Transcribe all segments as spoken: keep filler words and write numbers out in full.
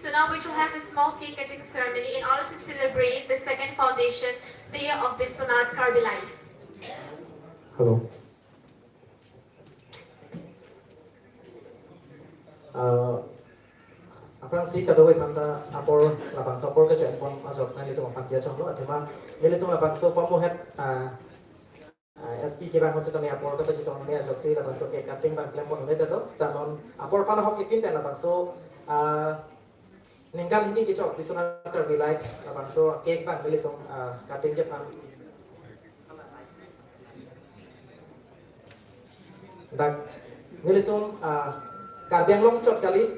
So now we shall have a small cake cutting ceremony in order to celebrate the second foundation, the year of Biswanath Karbi Life. Hello. Uh, aphrangsi kadokave aphanta apor labangso apor kecho-en pon ajok nanglitum aphan diya chonglo, athema nelitum labangso pamuhet, uh, uh, S P kevang ahut sitame apor kapachitong nune ajoksi labangso cake cutting abang klem pon nune telo, sita non apor aphan ahok hepin pen labangso, uh, ningkan hini kechok Biswanath Karbi Life labangso cake abang nelitum, ah, cutting kephan. Dak nelitum, ah, Karbi Anglong chot kali,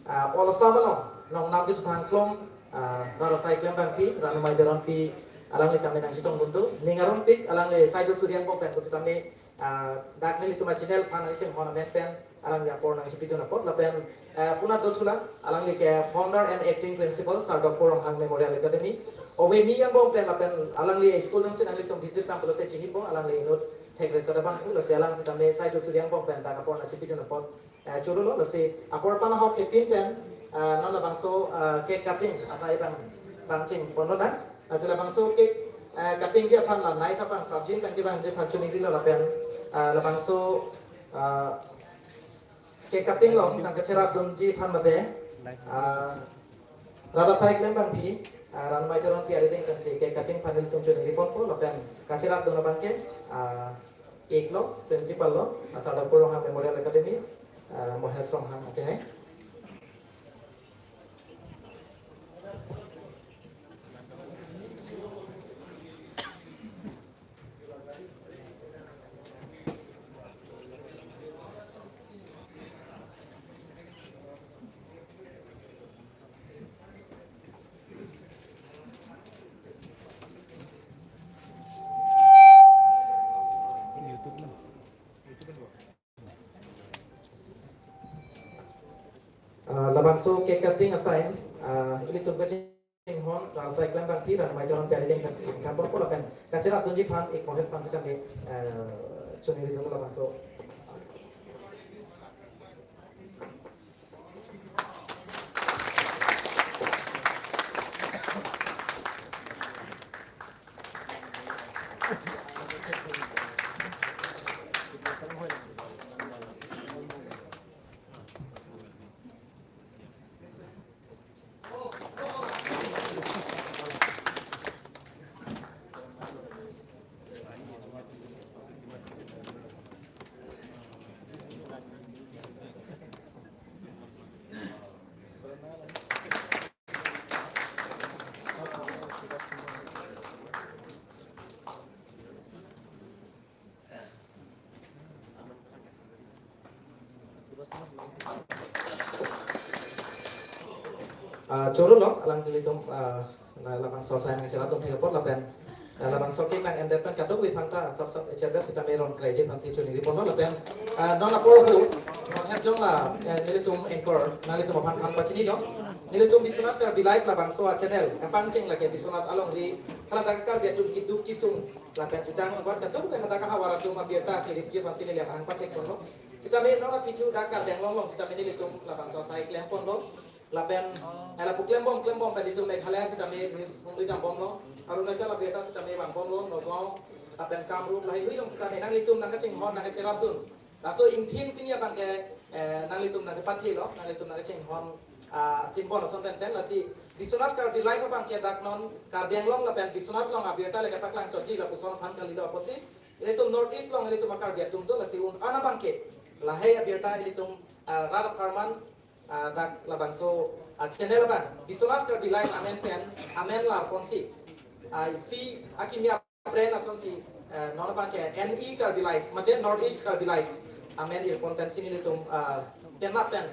ah, olosa malong nong nam kisthang klong, ah, Rara Sai Klembangpi, Ranumai Teronpi, alangli tame nangchetong buntu, ning aron pik, alangli Saidu Suri angbong pen pusitame, ah, dak nelitum a-channel aphan nangchinghon amen pen alangli apor nangchipidun apot lapen, eh, puna dothulang, alangli ke founder and acting principal Sardokpur Ronghang Memorial Academy. Ove mi angbong pen lapen alangli school nangsi nanglitum visit tang pulote chinipo, alangli inut thekre sada abang pu, lasi alang sitame Saidu Suri angbong pen dak apor nangchipidun apot, eh, chorolo, lasi apor aphan ahok hepin pen, eh, non labangso, eh, cake cutting asai abang pangcheng ponlo dak. Lasi labangso cake, eh, cutting ji aphan la knife abang prapjin pen kevangji aphan choningrilo lapen, eh, labangso, eh, cake cutting along nangkacherapdunji aphan mate, ah, Rara Sai Klembangpi, ah, Ranumai Teronpi arideng pensi cake cutting aphan nelitum choningri ponpo lapen kacherapdun abang ke, ah, ik lo, principal lo, ah, Sardokpur Ronghang Memorial Academy, ah, Mohesh Ronghang ake hai. Ah, labangso cake cutting asai, ah, ilitum kachinghon, Rara Sai Klembangpi, Ranumai Teronpi arideng pensi nangkam ponpo lapen kacherapdunji aphan ik Mohesh aphan sitame, eh, choningridun labangso. Ah, chorolo, alang nelitum, ah, na labangso asai nangcherapdun thek apot lapen, ah, labangso cake nang-endet pen kadokave aphanta sap sap cherap sitame ron kreji aphansi choningri ponlo lapen, ah, non apor hu, non hep jong la, eh, nelitum anchor, nanglitum aphan aphan pachinilo. Nelitum Biswanath Karbi Live labangso a-channel kapangcheng lake Biswanath alongri, haladak Karbi atum keduk kesung lapen jutang jubat kadokave hadak ahavar atum abirta keripji aphansi neli aphan pathek ponlo. Sitame non aphi thu dak Karbi Anglong along sitame nelitum labangso asai klem ponlo. Lapen hala pu klembom klembom pen itum Meghalaya sitame Miss Hungri dambomlo. Arunachal abirta sitame vangbomlo, Nagaon, lapen Kamrup, lahei hui along sitame nanglitum nangkachinghon nangkacherapdun. Laso ingthin pini abang ke, eh, nanglitum nangkepathelo, nanglitum nangkachinghon, ah, symbol ason pen pen lasi Biswanath Karbi Live abang ke dak non Karbi Anglong lapen Biswanath along abirta le kepaklang chotji lapuson aphan kalilo apotsi. Ilitum North East along ilitum a-Karbi atum do lasi un-an abang ke lahei abirta ilitum, ah, rat apharman, ah, dak labangso, ah, channel abang Biswanath Karbi Live amen pen amen larponsi, ah, isi akimi a-brand asonsi, eh, non abang ke N E Karbi Live mate North East Karbi Live amen irpon pensi nelitum, ah, penap pen,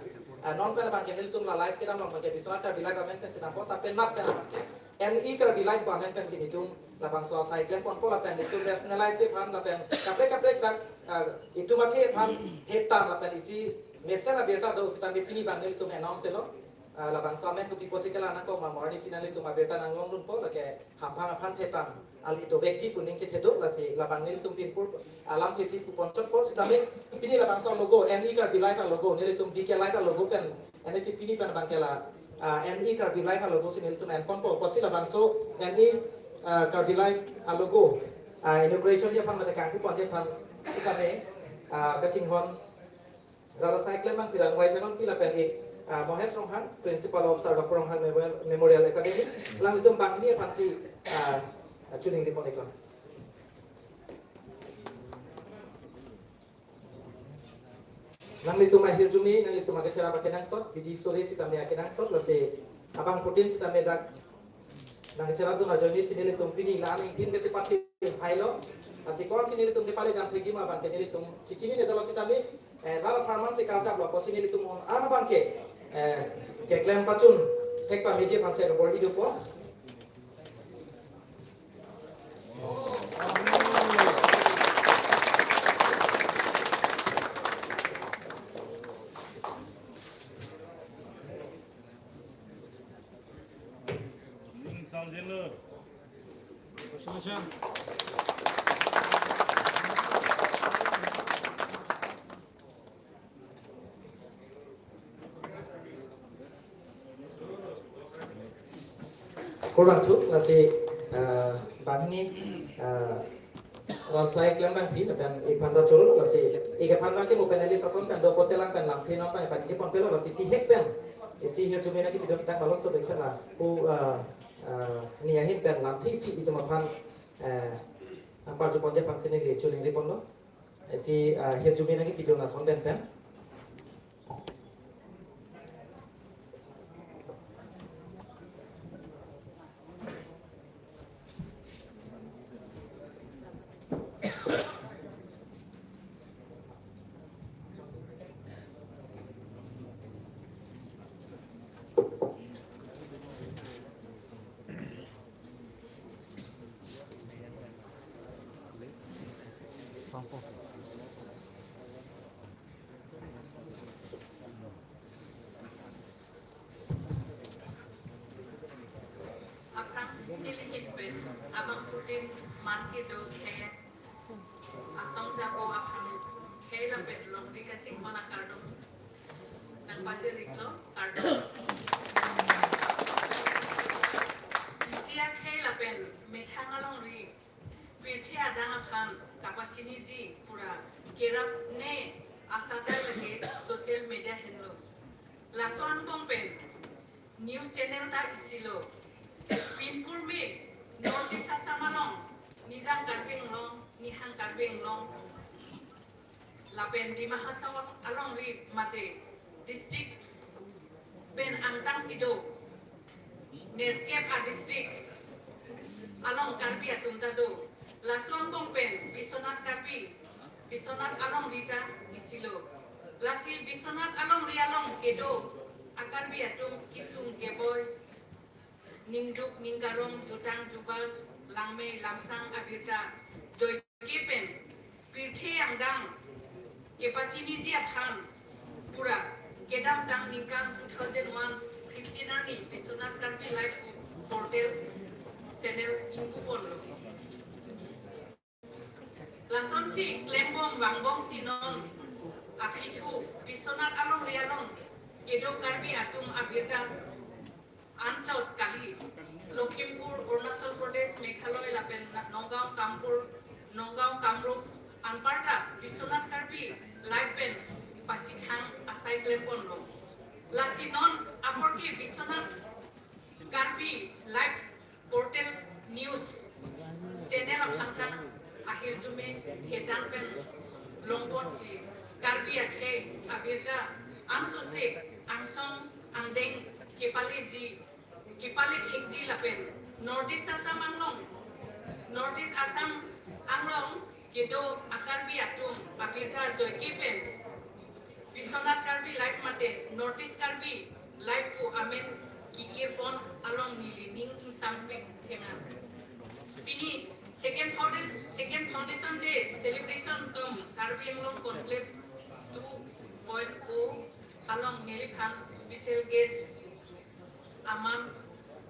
ah, non pen abang ke nelitum la live kedam along abang ke Biswanath Karbi Live amen pensi dampo, ta penap pen abang ke N E Karbi Live amen pensi nelitum labangso asai klem ponpo lapen itum rationalize aphan lapen kaprek kaprek dak, ah, itum athe aphan thetan lapen isi mesen abirta do sitame pini abang nelitum announce lo. Ah, labangso amen kopi pusi kelang nangkok ma morning si nanglitum abirta nanglongdunpo lake hamphang aphan thetan alanglitum vekti pu ning chethedo lasi labang nelitum pinpur alamthe si pu ponchotpo sitame pini labangso logo N E Karbi Live a-logo nelitum B K Live a-logo pen N S C pini pen abang ke la, ah, N E Karbi Live alogo si nelitum enponpo, pusi labangso N E, ah, Karbi Live alogo, ah, inauguration aphan mate kangkuponji aphan sitame, ah, kachinghon rarasai klembangpi Ranvai Teronpi lapen ik, ah, Mohesh Ronghang, Principal of Sardakpu Ronghang Memorial, Memorial Academy, alanglitum banghini aphansi, ah, choningri pon-iklo. Nanglitum ahirjume, nanglitum akecherap akenangsot, bidi sore sitame akenangsot, lasi abangphutin sitame dak nangcherapdun ajoine si nelitum pini la-an ingthin kachepathe hailo, lasi kosonsi nelitum kepale dam thekji ma abangke nelitum chechinidetlo sitame, eh, rara pharman si karjaplo pusi nelitum non an abangke, eh, keklem pachun thek pameji aphansi borhi dopo. Kurvangthu, lasi, eh, banghini, eh, rarasai klembangpi lapen ik aphan ta choro, lasi ik aphan abangke mo panelist ason pen do pusi lang pen lamthe non pen paniji ponpelo, lasi tihek pen isi hirjume nangkepidun dak malom so pen lapu, eh, eh, ni ahin pen lamthe isi itum aphan, eh, nangparjuponji aphansi neli choningri ponlo. Isi, eh, hirjume nangkepidun ason pen pen. Aphrangsi neli ahin pen abangphutin man kedo khei asong japo aphan khei lapen longri kachinghon akardom nangpajir-iklo, kardom. Isi akhei lapen methang alongri pirthe adang aphan kapachiniji pura kerap ne asai ta lake social media henlo. Laso angbong pen news channel ta isilo. Pinpur me North East Assam along, Nijang Karbi Anglong, Nihang Karbi Anglong, lapen Dima Hasao alongri mate district pen angtan kedo nerkep a-district along Karbi atum ta do. Laso angbong pen Biswanath Karbi, Biswanath alongri ta isilo. Lasi Biswanath alongri along kedo a-Karbi atum kesung keboi, ningduk ningkarong, jutang jubat, langmei lamsang abirta joike pen pirthe angdeng kepachiniji aphan pura kedamtang ningkan two thousand one fifteen arni Biswanath Karbi Live portal channel ingpuponlo. Lasonsi klembom vangbomsi non aphi thu Biswanath alongri along kedo Karbi atum abirta ansot kali Lakhimpur, Arunachal Pradesh, Meghalaya lapen Nagaon, Kamrup, Nagaon, Kamrup anparta Biswanath Karbi Live pen pachethang asai klemponlo. Lasi non aphrangsi Biswanath Karbi Live portal news channel aphan ta ahirjume thetan pen longponsi Karbi akhei abirta ansose angsong angdeng kepaleji, kepale thekji lapen North East Assam along, North East Assam along kedo a-Karbi atum abirta joike pen Biswanath Karbi Live mate North East Karbi Live pu amen ke-irpon along neli ning ingsampik thengna. Pini second foundation, second foundation day celebration cum Karbi Anglong Conclave two point oh along neliphan special guest aman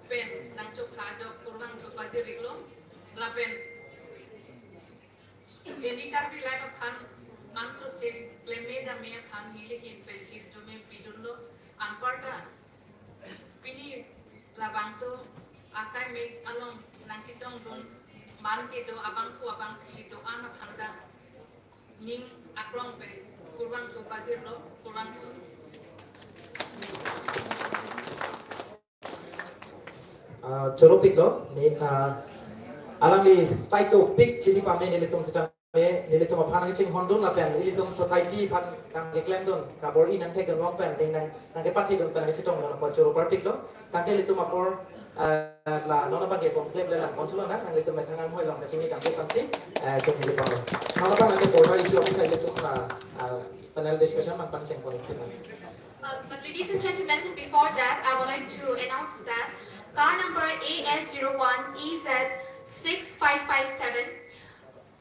pen nangchopha ajok kurvangthu pajir-iklo lapen N E Karbi Live aphan ansose klemme dame aphan neli ahin pen hirjume pidunlo anparta. labangso assignment along nangchetongdun man kedo abangphu abangphi do-an aphan ta ning aklong pen kurvangthu pajirlo, kurvangthu. Ah, choro piklo, ne, ah, alangli sai topik chini pame nelitum sitame, nelitum aphan nangchinghondun lapen ilitum society aphan kangkeklemdun, kabor-i nangthekdun along pen, ding nang, nangkepathidun pen nangchetongdun apot choro parpiklo. Tangte ilitum apor, ah, la non abangke pon klem le lang pon thulang nang, nanglitum methang anghoi along kachini tangte pangsi, eh, chong neli panglo. Non abang nangke border issue aphan ilitum la, ah, panel discussion man pangcheng pon thulang. Uh, but ladies and gentlemen, before that, I would like to announce that car number A S zero one E Z six five five seven,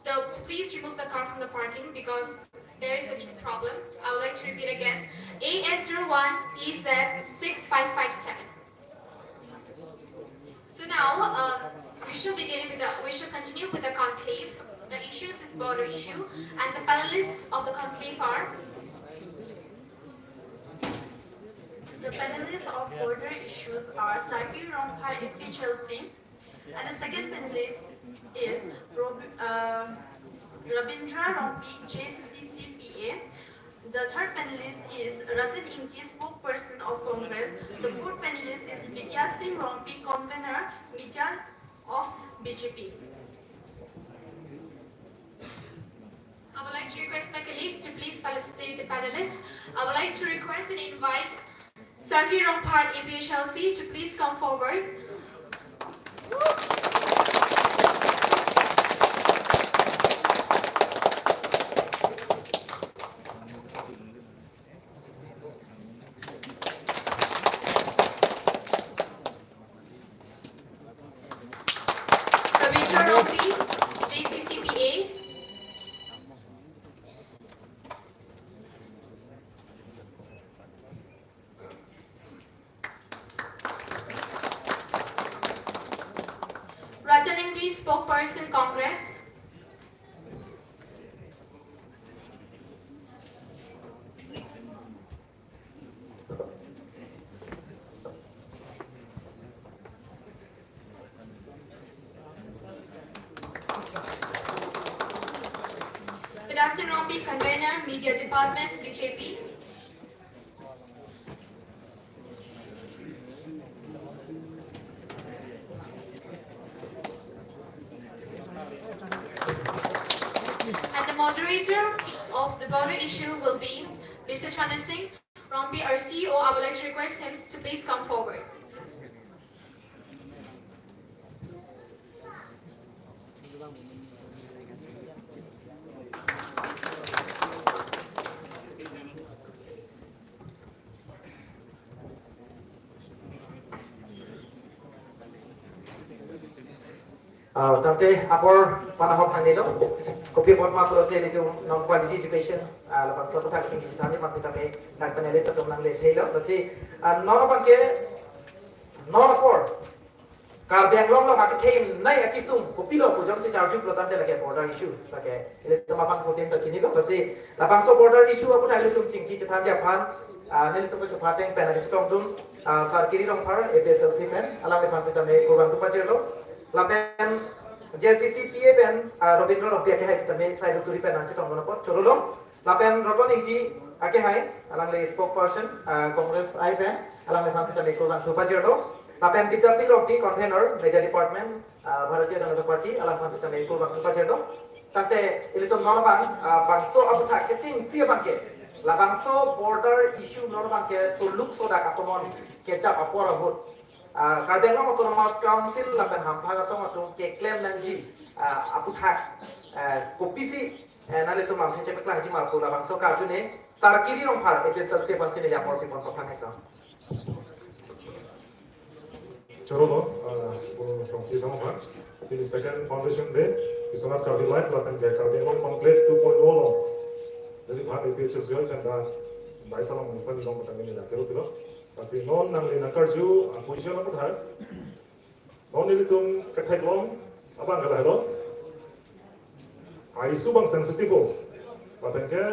the, please remove the car from the parking because there is such a problem. I would like to repeat again, A S zero one E Z six five five seven. So now, uh, we shall begin with the, we shall continue with the conclave. The issues is border issue, and the panelists of the conclave are The panelists of border issues are Sarkir Rongphar A P H L C, and the second panelist is Rob-, uh, Rabindra Rongpi, J C C C P A. The third panelist is Ratan Ingti, spokesperson of Congress. The fourth panelist is Bidya Singh Rongpi, convener, media of B J P. I would like to request my colleague to please felicitate the panelists. I would like to request and invite Sarkir Rongphar A P H L C to please come forward. Ravindra Rongpi, J C C P A. Ratan Ingti, spokesperson, Congress. Bidya Singh Rongpi, convener, media department, B J P. And the moderator of the border issue will be Mister Chandra Singh Rongpi, our C E O. I would like to request him to please come forward. Ah, tangte apor panahok nangnelo. Kopi apot ma pulote nelitum non quality education, ah, labangso aputhak chingki chethan ji aphan sitame dak panelist atum nangle thelo. Lasi, ah, non abangke, non apor Karbi Anglong along akethe nai akesung kopilo pu jongsi charju pulo tangte lake border issue. Lake ilitum abangphutin ta chinilo. Lasi labangso border issue aputhak ilitum chingki chethan ji aphan, ah, nelitum kachupha ateng pen nangchetongdun, ah, Sarkir Rongphar A P H L C pen, alangliphan sitame kurvangthu pajirlo. Lapen J C C P A pen, ah, Rabindra Rongpi akehai sitame sai do suri pen nangchetongdun apot chorolo. Lapen Ratan Ingti akehai, alangli spokesperson, ah, Congress I pen, alangliphan sitame kurvangthu pajirlo. Lapen Bidya Singh Rongpi, convener, media department, ah, Bharatiya Janata Party, alangphan sitame kurvangthu pajirlo. Tangte ilitum non abang, ah, bangso aputhak kechengsi abangke, labangso border issue non abangke soluk sodak atomon kejap apor ahut, ah, Karbi Anglong Autonomous Council lapen hamphang asong atum keklem nangji, ah, aputhak, ah, kopisi, eh, nanglitum lamthe chepaklangji ma pu labangso karju ne Sarkir Rongphar A P H L C aphansi neli apor pipon paphang hekto. Chorolo, ah, pu Rongpi Sangma. Pini second foundation day, Biswanath Karbi Live lapen ke Karbi Anglong Conclave two point oh along. Neliphan A P H L C pen dak bai salong phan long kota neli dak kero kero. Lasi non nangli nangkarju, ah, position aputhak. Non nelitum ketheklong abang ke lahelo. Ah, issue abang sensitive o. Lapen ke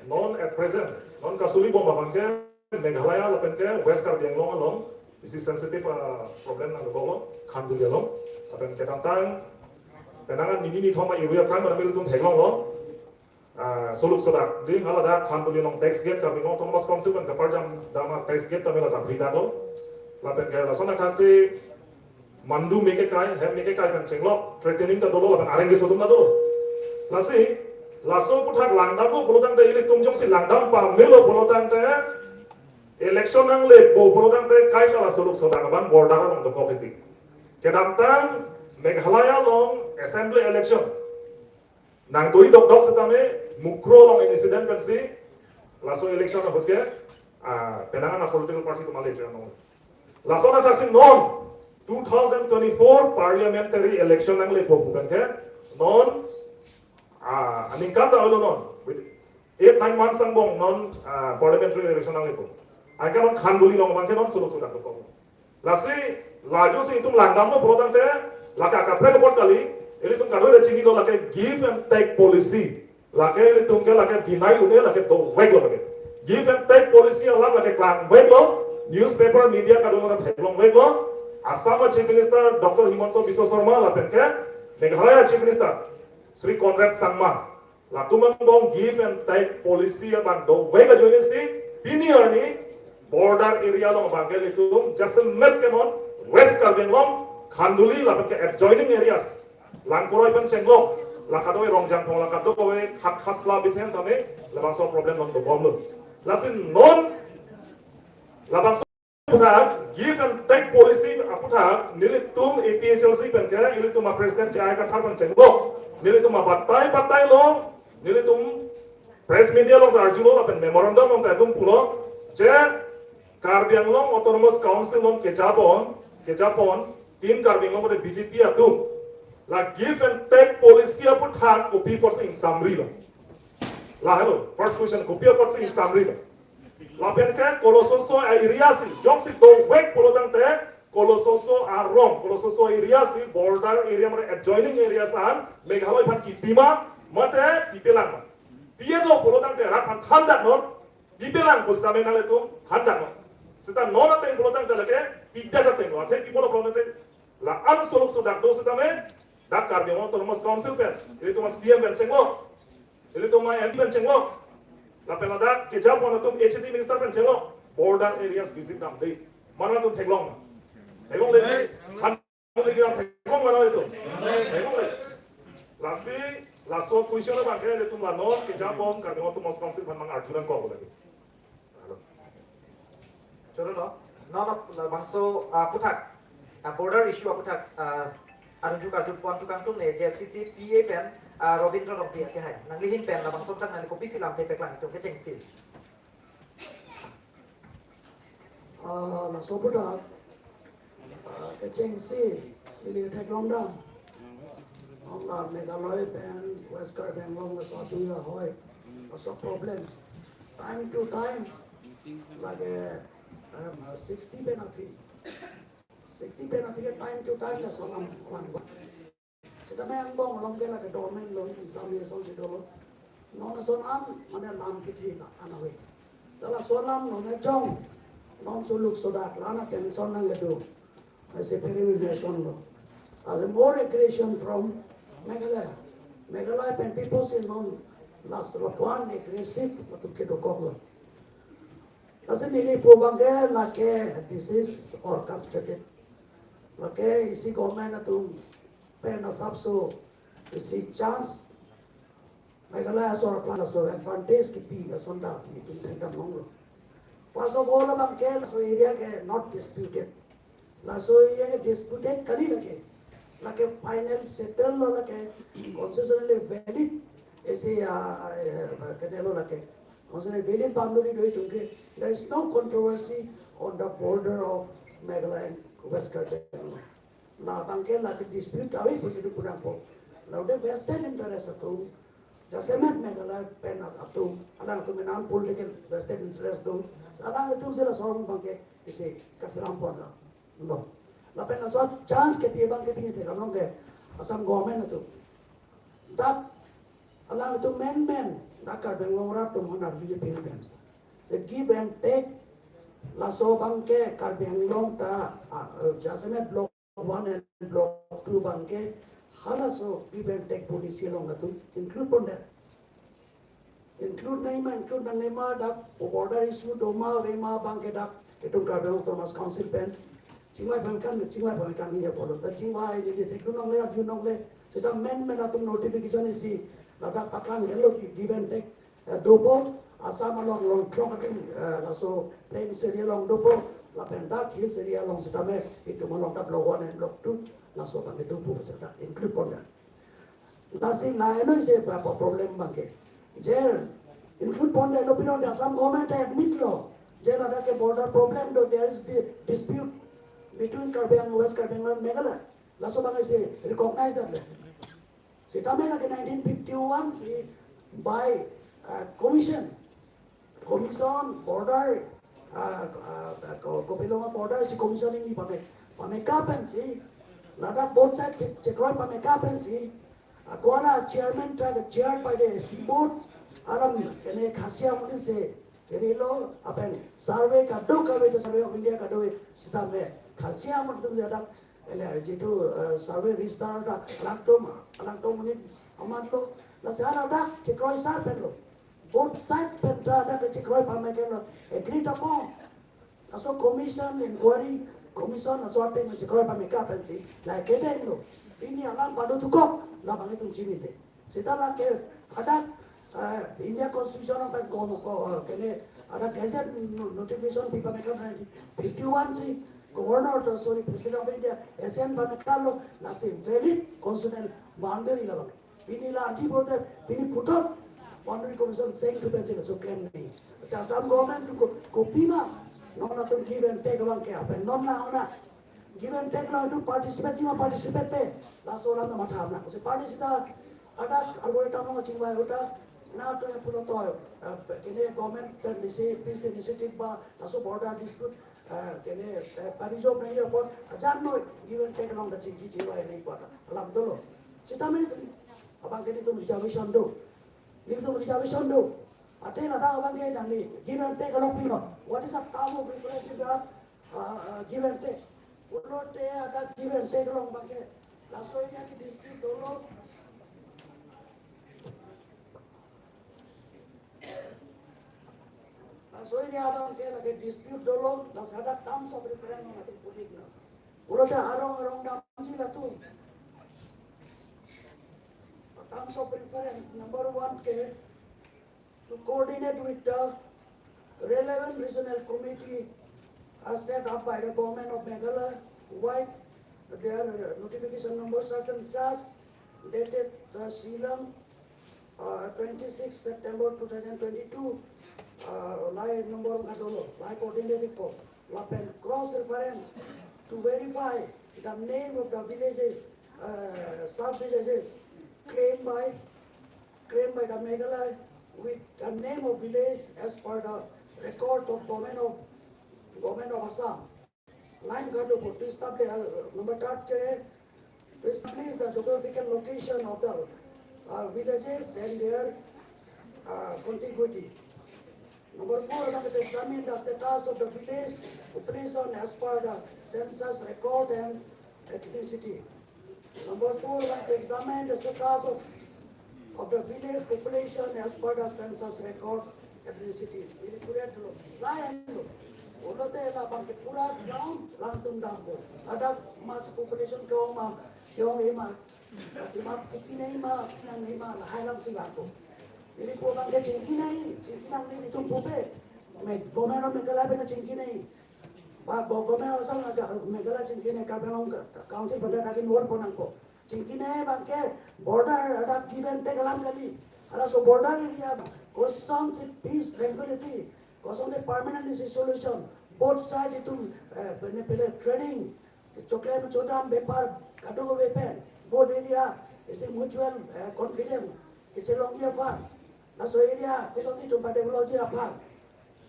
non at present, non kasulibom abangke Meghalaya lapen ke West Karbi Anglong along Isi sensitive, ah, problem nangdoboklo, Khanduli along. Lapen kedamtang, penang an nini nithom a-area aphrang mane ilitum theklonglo. Ah, soluk sodak, di haladak Khanduli along tax gate, Karbi Anglong Autonomous Council pen kaparjam dam a-tax gate ta mela ta bridaklo. Lapen ke lason athaksi mandu meke kai, hem meke kai pen chenglok, threatening ta dolo, lapen areng keso atum ta dolo. Lasi, laso aphuthak langdamlo pulotangte, ilitum jongsi langdam pamelo pulotangte, election nanglepo pulotangte, kaita la soluk sodak abang border along dokok titi. Kedamtang Meghalaya along assembly election nangtoi dokdok setame, Mukroh along incident pensi, laso election ahut ke, ah, penang an a-political party atum ale channel. Lason athaksi non, two thousand twenty-four parliamentary election nanglepo pu pen ke, non, ah, aningkan ta olo non, with eight, nine months angbong non, ah, parliamentary election nanglepo. Anke non Khanduli along abang ke non soluk sodak dokok. Lasi, laju si itum langdamlo pulotangte, lake akaprek apot kali, ilitum kadokave chinilo lake give and take policy. Lake ilitum ke lake deny un-e, lake doveklo lake. Give and take policy alam lake klangveklo, newspaper media kadokave theklongveklo, Assam a-Chief Minister Doctor Himanta Biswa Sarma lapen ke Meghalaya Chief Minister Shri Conrad Sangma. Latum angbong give and take policy abang dovek ajoine si, pini arni border area along abang ke ilitum jasemet ke non West Karbi Anglong, Khanduli lapen ke adjoining areas, Langkoroi pen chenglok, la kadokave Rongjangphong, la kadokave Khatkhasla, Bitheng tame, labangso problem non dobomlo. Lasi non, labangso aphuthak, give and take policy aphuthak, nelitum A P H L C pen ke, ilitum a-president J I Kathar pen chenglok, nelitum abatai batai along, nelitum press media along ta arjulo lapen memorandum along ta itum pulo, je Karbi Anglong Autonomous Council along kejapon, kejapon, Team Karbi Anglong mate B J P atum, la give and take policy aphuthak kopi apotsi ingsamrilo. La hello, first question, kopi apotsi ingsamrilo. Lapen ke kolososo area si, jongsi dovek pulotangte, kolososo arong, kolososo area si, border area mane adjoining areas an, Meghalaya aphan kipima, mate kipelang ma. Pilo pulotangte rat aphan thandak non, kipelang pu setame nanglitum thandak non. Seta non ateng pulotangte lake, pidak ateng lo, athe pipolo pulotangte, la-an soluk sodak do setame, dak Karbi Anglong Autonomous Council pen, ilitum a-C M pen chenglok, ilitum a-M P pen chenglok, lapen ladak kejapon atum H A D minister pen chenglok, border areas visit damde. Mane latum theklong. Theklongle. Khanduli ke theklong mane ilitum. Theklongle. Lasi, laso question abang ke ilitum la non kejapon Karbi Anglong Autonomous Council aphan mang arju nangkok lagi. Choro lo, non labangso, ah, aphuthak, ah, border issue aphuthak, ah, arju karju pon tukang atum ne J C C P A pen, ah, Robindra Rongpi akehai. Nanglihin pen labangso aphuthak nangli kopisi lamthe paklang itum kechengsi. Ah, laso aphuthak, ah, kechengsi, neli theklong dam. Ong la Meghalaya pen West Karbi Anglong laso atuya hoi. Laso problem. Time to time, lake, um, sixty pen aphi. Sixty pen aphi ke time to time laso alam, alam. Seta me angbong along ke lake dormant lo, examination si dolo. Non ason an, mane lam kithi na, anaway. Dala ason an non ajong, non soluk sodak, la-an attention nangledu. Isi pheremri ason lo. Are more aggression from Meghalaya. Meghalaya pen people si non last lo, one aggressive, atum kedokok lo. Lasi neli pu abang ke lake, this is orchestrated. Lake isi government atum pen asapso isi chance Meghalaya asor aphan laso advantage kipi ason ta itum thekdam longlo. First of all, abang ke laso area ke not disputed. Laso area ke disputed kali lake. Lake final settle lo lake, constitutionally valid isi, ah, eh, kenelo lake. Constitutionally valid boundary do itum ke. There is no controversy on the border of Meghalaya and West Karbi Anglong. Labang ke lake dispute kave pusi do pudampo. Lake vested interest atum, jasemet Meghalaya pen atum, alangtum pen an political vested interest do. Alangtum si laso abang ke isi kaselam pon lo. Bo. Lapen laso chance kepi abang ke pini theklong ke Assam government atum. Dak alangtum menmen, dak Karbi Anglong rat atum honar B J P pen. The give and take, Laso abangke Karbi Anglong ta, ah, eh, jasemet block one and block two abangke halaso give and take policy along latum include pondet. Include nangji ma, include nangne ma, dak border issue doma avema abangke dak itum Karbi Anglong Autonomous Council pen chingvai pame kan, chingvai pame kan ni ya polo. Ta chingvai neli theklong longle, arjulong longle. Seta men men atum notification isi ladak paklang helo ki give and take, eh, dopo. Assam along Longtlok atum, eh, laso plains area along dopo, lapen dak hills area along sitame itum along ta block one and block two laso abangke dopo, seta include pondet. Lasi la heno isi pa, pa problem abangke. Je include pondet lo, pini Assam government admit lo je ladak ke border problem do, there is the dispute between Karbi Anglong, West Karbi Anglong and Meghalaya. Laso abangke isi recognize det le. Sitame lake nineteen fifty-one si by, uh, commission, commission border, ah, ah, ko, kopilo ma, border si commission ni pame, pameka pensi, ladak both side che-, chekroi pameka pensi, ah, ako la chairman ta chaired by the S C board, alam kene Khasi amonit si kerelo, lapen survey kadokave, the Survey of India kadokave, sitame Khasi amonit atum ladak, ele jitu, eh, survey register ta alangtum, alangtum amonit amat lo, lasi ladak chekroi sar pen lo. Both side pen ta dak chekroi pameka lo, agreed upon. Laso commission, inquiry commission, laso ateng chekroi pameka pensi la kedeng lo. Pini alam pado tukok, labang itum chini de. Seta lake hadak, eh, India Constitution of the go, go, eh, kene hadak gazette no-, notification pi pameka nineteen fifty-one si Governor to, sorry, President of India, S N pameka lo, lasi valid constitutional boundary labang. Pini larji bote, pini puthot Boundary Commission seng tu pensi laso claim nangji. Sa Assam government tu ko, kopima non atum give and take abangke, lapen non la ona give and take along itum participate ji ma, participate pe, laso alam matha nang. Si party sita hadak arboretum along chingvai ahut ta, na to ya pulo to, eh, kene government pen isi peace initiative ba laso border dispute, eh, kene, eh, pa-resolve nangji apot ajan noi give and take along ta chingki chingvai nangji apot alam dolo. Sitame abangke nelitum reservation do. Nelitum reservation do. Athe ladak abangke nangli give and take along pilo. What is the term of reference in the, uh, uh, give and take? Pulote hadak give and take along abangke, laso area ke dispute dolo. Laso area abangke lake dispute dolo, lasi hadak terms of reference along atum pulik na. Pulote arong arong damji latum. Terms of reference number one ke, to coordinate with the relevant regional committee as set up by the government of Meghalaya, with their notification number such and such, dated, uh, Shillong, uh, twenty-six September two thousand twenty-two, uh, lahai number kadolo, lahai coordinate ko, lapen cross reference to verify the name of the villages, uh, sub-villages claimed by, claimed by the Meghalaya with the name of village as per the record of government of, government of Assam. Line kado po, to establish, uh, number third ke, to establish the geographical location of the, uh, villages and their, uh, contiguity. Number four, to examine the status of the village population as per the census record and ethnicity. Number four, to examine the status of, of the village population as per the census record, ethnicity. Neli kuret lo, lahai lo. Pulote labangke pura gaon alangtum dampo. Hadak mass population ke-ong ma, ke-ong-e ma, lasi ma kepinei ma, pinangnei ma, lahai alam si dampo. Neli pu abangke chingkinei, chingkinangne nelitum pupe. Me, government of Meghalaya pen chingkinei. Ba, bo, government of Assam, Meghalaya chingkinei, Karbi Anglong Council pen ta involve pon nangpo. Chingkinei abangke border hadak give and take alam kali. Halaso border area kosonsi peace, tranquility, kosonsi permanent solution, both side itum, eh, pene pele trading, choklem chodam bepar kadokave pen, both area isi mutual, eh, confidence kechelongji aphan, laso area kosonsi itum padevelopji aphan,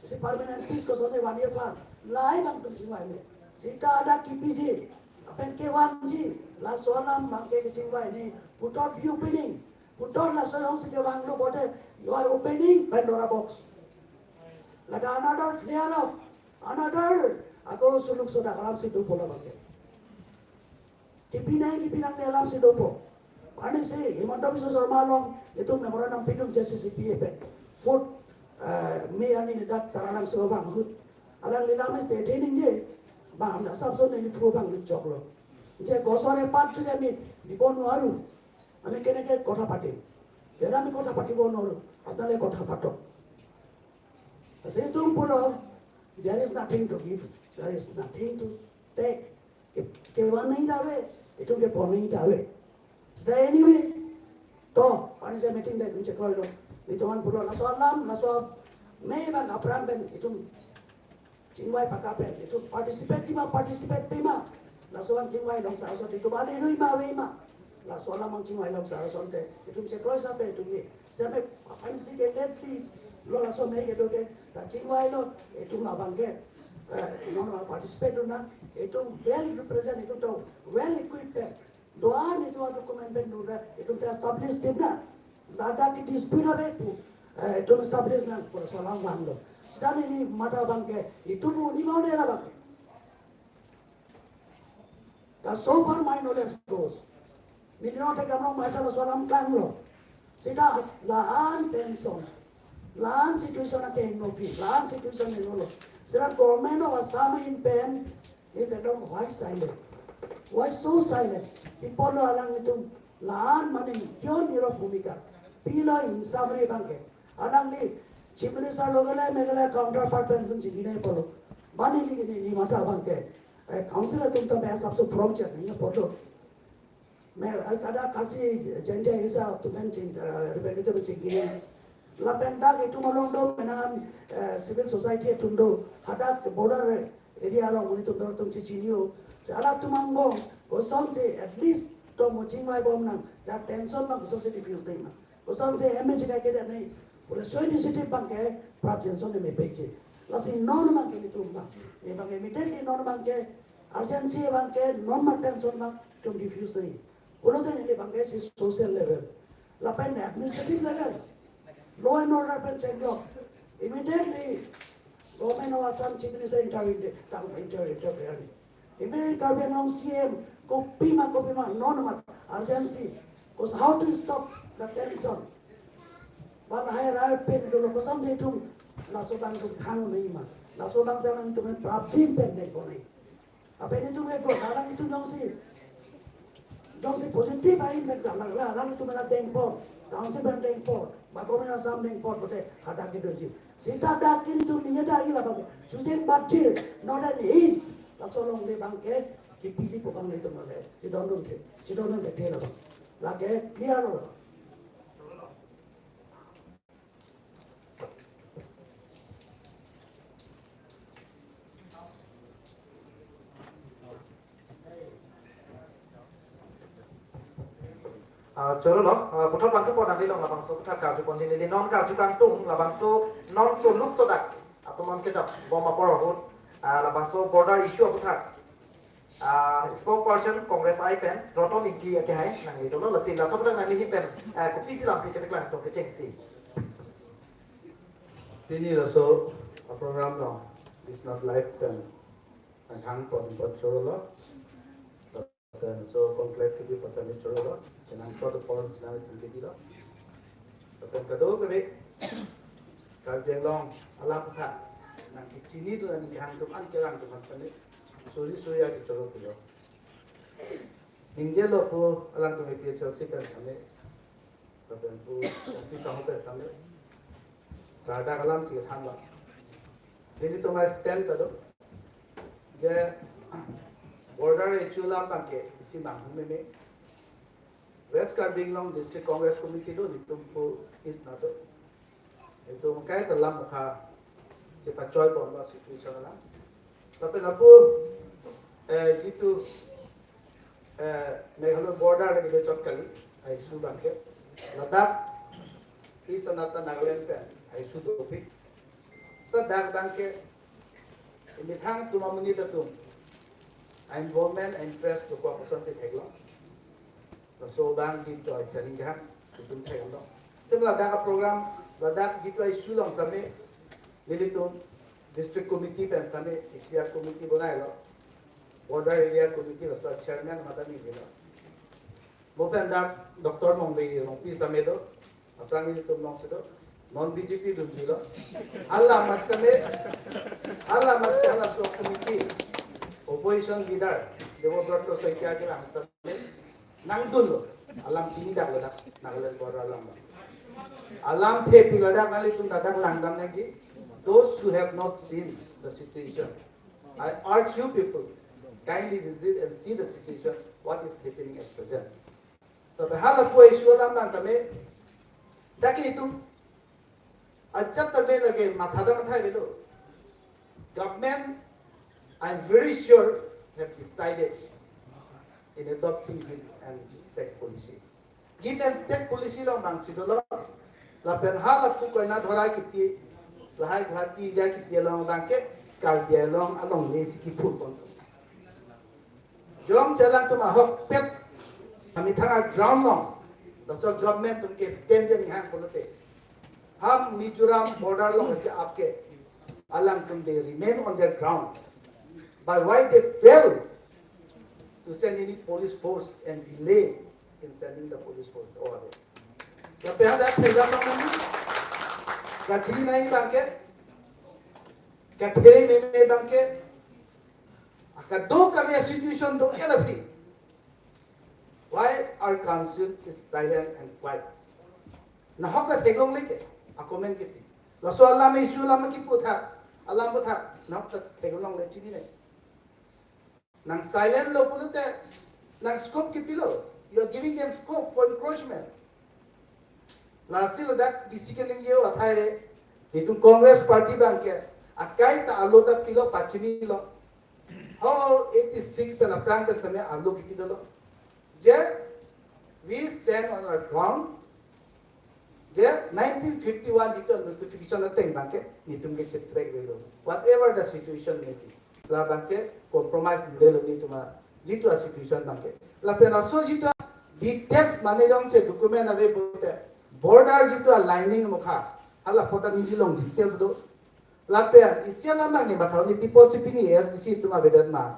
isi permanent peace kosonsi vanji aphan, lahai abang itum chingvai me. Seta hadak kepiji, lapen kevanji, laso alam abangke kechingvai nangji, puthot reopening, puthot laso jongsi kevanglo pulote, you are opening Pandora box. Lake another flare up, Another, ako suluk sodak alam si dopo labang ke. Kipi nang, kipi nangne alam si dopo. Arnisi, Himanta Biswa Sarma along, itum memorandum pidun J C C P A pen. Fourth, eh, May arni nedak Taralangso abang ahut. Alangli lam iste, de ningje, bang, na sabson neli fru bang lik choklo. Je gosore pat chude ami, dibon waru. Ami keneke kotha pati. Dera ami kotha pati bon waru. Atale kotha patok. Asi itum pulo, there is nothing to give. There is nothing to take. Ke, kevan nahi dave, itum kepon nahi dave. Sita anyway, to, arnisi meeting dai itum chekroilo. Nelitum aphan pulo, laso alam, laso me bang apran pen, itum chingvai paka pen, itum participate pima, participate pima. Laso an chingvai long sa asonte, itum ali lui ma ave ma. Laso alam an chingvai long sa asonte, itum chekroi sa pen itum ni. Sita me, aphan si ke lately, lo laso me kedo ke, ta chingvailo, itum abang ke. Eh, non ma participate dun nang, itum well represent, itum to well equipped pen. Do-an itum a-document pen dun nang, itum ta establish tim nang. Ladak ke dispute ave pu, eh, itum establish nang, pu laso alam vanglo. Sita neli matha abang ke, itum pu ni mau ne labang. Ta so far my knowledge goes. Neli non te gamrong matha laso alam klanglo. Sita as-, la-an tension. La-an situation ake no fi, la-an situation no lo. Sita Government of Assam ahin pen, neli te dong, why silent? Why so silent? Pi apotlo alanglitum, la-an mane, kyon niro bhumika? Pilo in summary abang ke. Alangli Chief Minister loge le Meghalaya counterpart pen itum chingki nangji apotlo. Bani neli, neli matha abang ke. Eh, council atum ta me asap so from chat nangji apotlo. Me, eh, kada Khasi Jaintia Hisa atum pen ching, eh, representative chingki nang. Lapen dak itum along do menang, eh, civil society atum do. Hadak border area along monit atum do, atum chechini-o. Si halatum angbong, kosonsi at least to mo chingvai bom nang. Dak tension bang kosonsi diffuse nang. Kosonsi M H K ke dane, pula so initiative abang ke, prap Jenson ne mepeke. Lasi non abang ke nelitum abang. Ne abang ke immediately non abang ke, urgency abang ke, non ma tension abang, itum diffuse nangji. Pulote neli abang ke si social level. Lapen administrative level. Law and order pen chenglo. Immediately, Government of Assam Chief Minister intervene, tam inter-, interfere. Immediately Karbi Anglong C M, kopima, kopima, non ma, urgency. Because how to stop the tension? Bang hai rai pen dolo, kosonsi itum, laso abang itum hang nangji ma. Laso abang jang itum prapjin pen dengpo nangji. Apa ini itum ego, alanglitum jongsi, jongsi positive ahin pen, alang, alanglitum la dengpo, council pen dengpo, ba Government Assam dengpo, bote hadak kedoji. Sita dak ke nelitum ningje dak ila bang, chujeng batjir, not an inch. Laso alongle abang ke, kipiji po abang nelitum le. Chidondun ke, chidondun ke thela abang. Lake, clear lo. Ah, chorolo, ah, puthot bangke pon nangli long labangso aputhak karju ponji, neli non karju kangtung labangso non suluk sodak atum non kejap bom apor ahut, ah, labangso border issue aputhak, ah, spokesperson Congress I pen Roton Ingti akehai nangli dolo, lasi laso aputhak nangli ahin pen, ah, kopisi lamthe chepaklang tong kechengsi. Pini laso a-program along Biswanath Live pen nangkehang pon apot chorolo. Lapen laso conclave kebi apot ta neli chorolo, chenam chot apor chenam itum kebilo. Lapen kadokave Karbi Anglong alam aputhak nangkechinidun nangkehang atum an kerang atum aphan ta neli suri suri ake choro pulo. Ningjelo pu alangtum A P H L C pen setame, lapen pu P Sahu pen setame, kardak alam si thanlo. Nelitum a-stand ta do. Je border issue alam abangke isi manghumeme. West Karbi Anglong District Congress Committee do, nelitum pu is na do. Nelitum kaita lam mukha chepachoi bomlo situation alam. Lapen lapu, eh, jitu, eh, Meghalaya border lake do chot kali, a-issue abangke. Ladak, East Nata Nagaland pen a-issue dopik. Ta dak abangke, imethang atum amonit atum a-involvement, a-interest dokok kosonsi theklo. Laso abang di joy sharing kehang, itum theklo. Itum ladak a-program, ladak jitu a-issue along setame, nelitum District Committee pen sitame, A C R Committee bonailo. Border Area Committee laso chairman mata neli lo. Mo pen dak Doctor Mongve Rongpi sitame do, aphrang nelitum alongsi do. Non B J P dunjui lo. Hala mas sitame, hala mas sitame laso committee, opposition leader Debobroto Saikia kelang sitame nangdunlo. Alam chinidak lo dak, Nagaland border along. Alamthe pilo dak, nanglitum dak langdam nangji. Those who have not seen the situation, I urge you people, kindly visit and see the situation, what is happening at present. Lapen hala pu issue alam abang tame, dak itum ajat tame lake matha dam thai belo. Government, I'm very sure, have decided in adopting give and take policy. Give and take policy along abangsi dolo. Lapen hala pu Koinadhora kipi, lahai Guwahati area kipi along abangke, Karbi Anglong alongle si kiphur pon. Jongsi alangtum ahokpet amethang a-ground along, laso government atum ke stand je nihang pulote, ham Mizoram border along che-ap ke, alangtum they remain on their ground. But why they fail to send any police force and delay in sending the police force over there? Lapen hadak theklong nangji, kachini nangji abangke, kathere meme abangke, akadokave situation do-et aphi. Why our council is silent and quiet? Nahok ta theklongle ke, a-comment kipi. Laso alam issue alam kipu thak, alam pu thak, nahok ta theklongle, chini nangji. Nang silent lo pulote, nang scope kipilo. You are giving them scope for encroachment. Lasi ladak bisi keningje athai le, itum Congress Party abangke, akai ta alo ta pilo, pachinilo. Ho eighty-six pen aphrang pen sitame alo kipi dolo. Je, we stand on our ground. Je nineteen fifty-one jitu notification ateng abangke, netum ke chetrack avelo. Whatever the situation may be, la abangke compromise avelo netum a jitu a-situation abangke. Lapen laso jitu a-details mane jongsi document ave pulote, border jitu a-lining mokha, hala apot ta neli along details do. Lapen isi alam abang ne matha-un-e, pi apotsi pini A S D C atum avedet ma?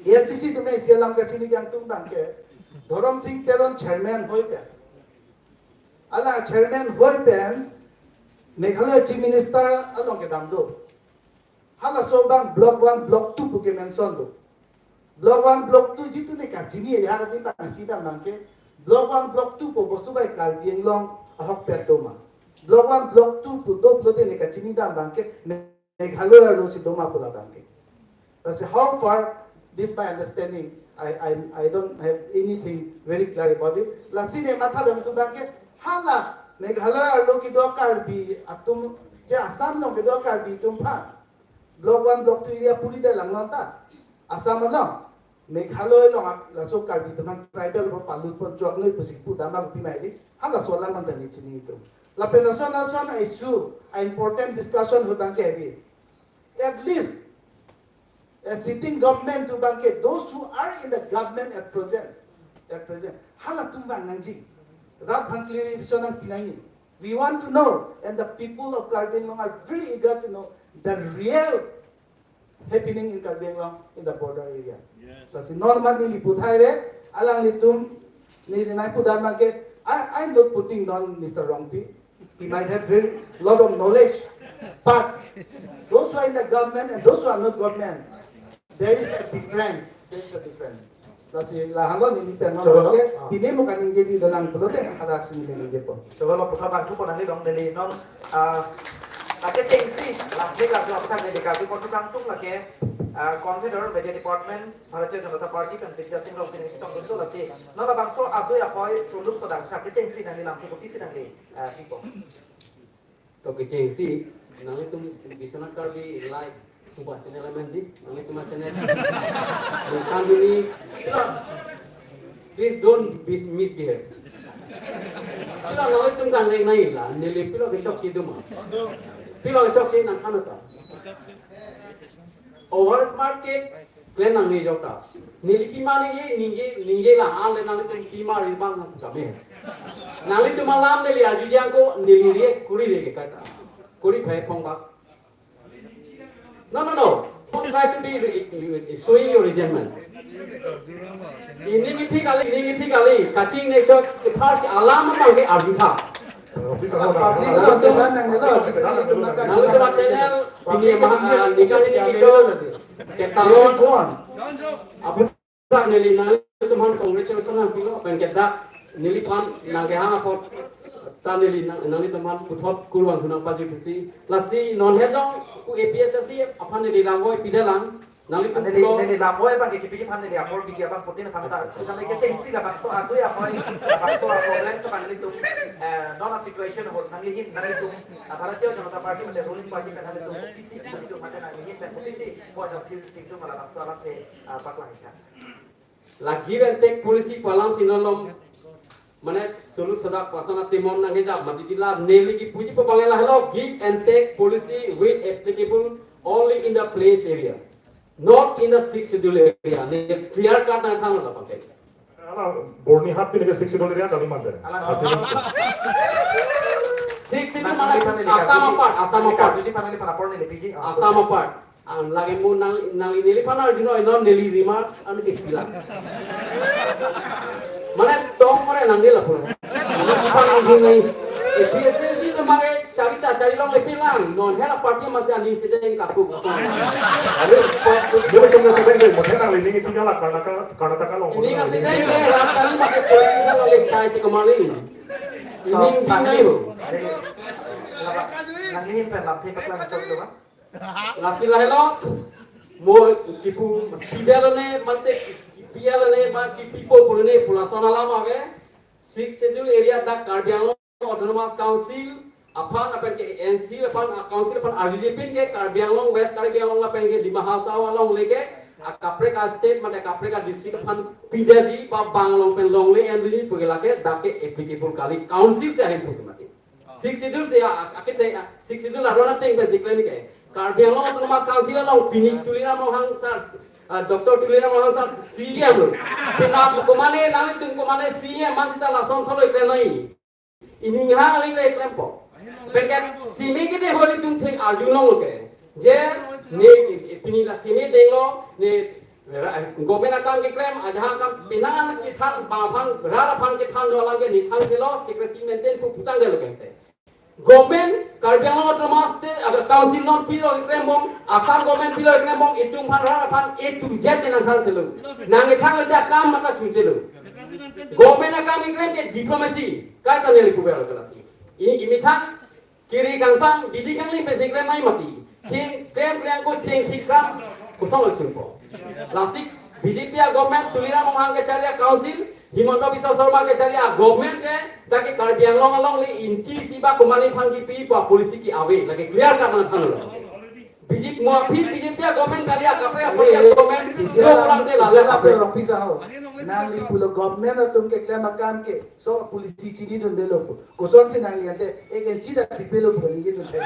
A S D C atum isi alam kachini kangtung abangke, Dhorom Sing Teron chairman hoi pen, hala chairman hoi pen Meghalaya Chief Minister along kedam do. Halaso abang Block one, Block two pu ke-mention do. Block one, Block two jitu ne kachini, ya hadi abang chidam abangke, Block one, Block two pu bostu bai Karbi Anglong ahokpet do ma? Block one, Block two pu do pulote ne kachini dam abangke, Meghalaya alongsi do ma pu la abangke. Lasi how far, this my understanding, I, I, I don't have anything very clear about it. Lasi ne matha dam tu abangke, hala Meghalaya along kedo Karbi atum, je Assam along kedo Karbi atum aphan Block one, Block two area puri det lang non ta. Assam along, Meghalaya along, laso Karbi atum aphan tribal ro palut pon chok noi pusi pudam ma pi mai di. Halaso alam abang ta ne chini itum. Lapen lason lason issue, a-important discussion ahut abangke di. At least, a sitting government atum abangke, those who are in the government at present, at present, halatum vang nangji. Rat aphan clarification nangpi nangji. We want to know, and the people of Karbi Anglong are very eager to know the real happening in Karbi Anglong in the border area. Yes. Lasi non mat neli pu thai le, alanglitum, neli nangpudam abangke, I, I'm not putting down Mister Rongpi. He might have very lot of knowledge, but those who are in the government and those who are not government, there is a difference. There is a difference. Lasi la halo neli pen non Cholo, ke, ah. Pine mo kaningje di donang pulote, ada si neli ningjepo. Cholo, putra bangku ko nangli dong neli non, ah, lake chengsi, lake la blok tang neli kaki kontu kangtung lake, ah, convener media department, Bharatiya Janata Party pen Bidya Sing Rongpi nangchetongdun do lasi. Non labangso adui ahoi suluk sodang tha kechengsi nangli lamthe kopisi nangli, ah, pipo. To kechengsi, nanglitum Biswanath Karbi live, kuba channel amen di, nanglitum a-channel. Bukan ini, pila, please don't mis-, misbehave. Pila nanglitum kan leng nai la, neli pila kechoksi duma. Pila kechoksi nang ano ta. Over smart ke, klen nangne jok ta. Neli pima ningje, ningje, ningje la, ale nanglitum pima rimang nang kame. Nanglitum alam neli aju jang ko, neli rie, kuri rie ke kata. Kuri phai phong bak. No, no, no. Don't try to be re- showing your resentment. Ini mithi kali, ini mithi kali. Kaching ne chok, first alam abang ke arju tha. Office alam. Nangtum, nangtum channel, ini maha, ah, nikah ini kicho. Ketangon. Apu tak neli nangtum aphan congratulations nangpilo, pen ke dak neliphan nangkehang apot ta neli nang, nangtum aphan puthot kurvangthu nangpajuthusi. Lasi non hejong ku A P S S C aphan neli lamvoi pidelang. Nangli tum neli, pulo. Neli lamvoi abang ke kipi aphan neli apor piji abang putin aphan ta. Acha, acha. Sitame ke sengsi labangso adui apor, labangso problem so nangtum, eh, non a situation hol nangli hin nangtum, ah, Bharatiya Janata Party mate ruling party pen nangtum pisi nangtum mate nangli hin pen pisi point of view nangtum labangso alam ke, ah, paklang ikha. La give and take policy pu alam si non lom, mane sulu sodak pasan atimon nangkejap mati, tila neli kipuji pu abang lahelo, give and take policy will applicable only in the plains area, not in the sixth schedule area. Ne clear cut nangthanlo lapu ke. Ala, Byrnihat pini ke sixth schedule area kali mande. Ala. Asli. Sixth schedule mane Assam apart, Assam apart. Assam apart. Ang lagi mo nang, nang neliphan arjunoi, non neli remarks an ke pila. Mane tong mane nang nela pura. Neliphan arjunoi. A P S S C tu mane charita chari long le pilang. Non hera party masi an incident kaku. Aduh, dulu tunggu sebentar, mau tenang, ini kita lah Karnataka, Karnataka long. Ini kan sedang ke rasa ni pakai politician oleh chai si kemarin. Ini incident itu. Nangli hin pen lamthe paklang chok dulu, Pak. Lasi lahelo, mo kipu pidalone, mate pidalone, ma kipipo pulone, pu lason alam ave. Sixth schedule area dak Karbi Anglong Autonomous Council aphan, aphan ke N C aphan, ah, council aphan arjuje pin ke Karbi Anglong, West Karbi Anglong lapen ke Dima Hasao along leke, ah, kaprek a-state mate kaprek a-district aphan pidaji ba bang along pen longle enduji pu ke lake dak ke applicable kali, council si ahin pu ke mati. Sixth schedule si, ah, ah, akit si, ah, sixth schedule arona ting basic plan ke. Karbi Anglong Autonomous Council along pini Tuliram Ronghang sir, ah, Doctor Tuliram Ronghang sir C E M lo. Pina komane, nangtum komane C E M masita lason tholo iklenoi. Ini ngang aling le klempo. Pengen simi ke de holi tum thek arjunong ke. Je ne pini la simi denglo ne ra-, government akam keklem, ajahak akam pina kethan, bang aphan, rat aphan kethan lo alam ke nithang thelo, secrecy maintain pu putang delo kente. Government, Karbi Anglong Autonomous State, aga Council non pilo keklem bom, Assam government pilo keklem bom, itum aphan rat aphan A to Z ke nangthan thelo. Nangkethan le akam mata chunchelo. Government akam keklem ke diplomacy, kai ta neli puvel ke lasi. I, imithang, kiri kangsam, bidi kanglim pensi klem nai mati. Ching, klem klem ko ching thik kam, kosong lo chungpo. Lasi B J P a-government, Tuliram Ronghang kechari a-council, Himanta Biswa Sarma kechari a-government ke, dak ke Karbi Anglong along le inchi isi ba komane aphan kipi pu policy ke-ave, lake clear cut nangthanlo. B J P mo aphi B J P a-government kali a-kaprek a-government, yo pulang te lale kaprek. Rongpi saho. Nangli pulo government atum keklem akam ke, so policy chinidun delo pu. Kosonsi nangli ante, ek inchi ta pipelo pu ningje dun thek.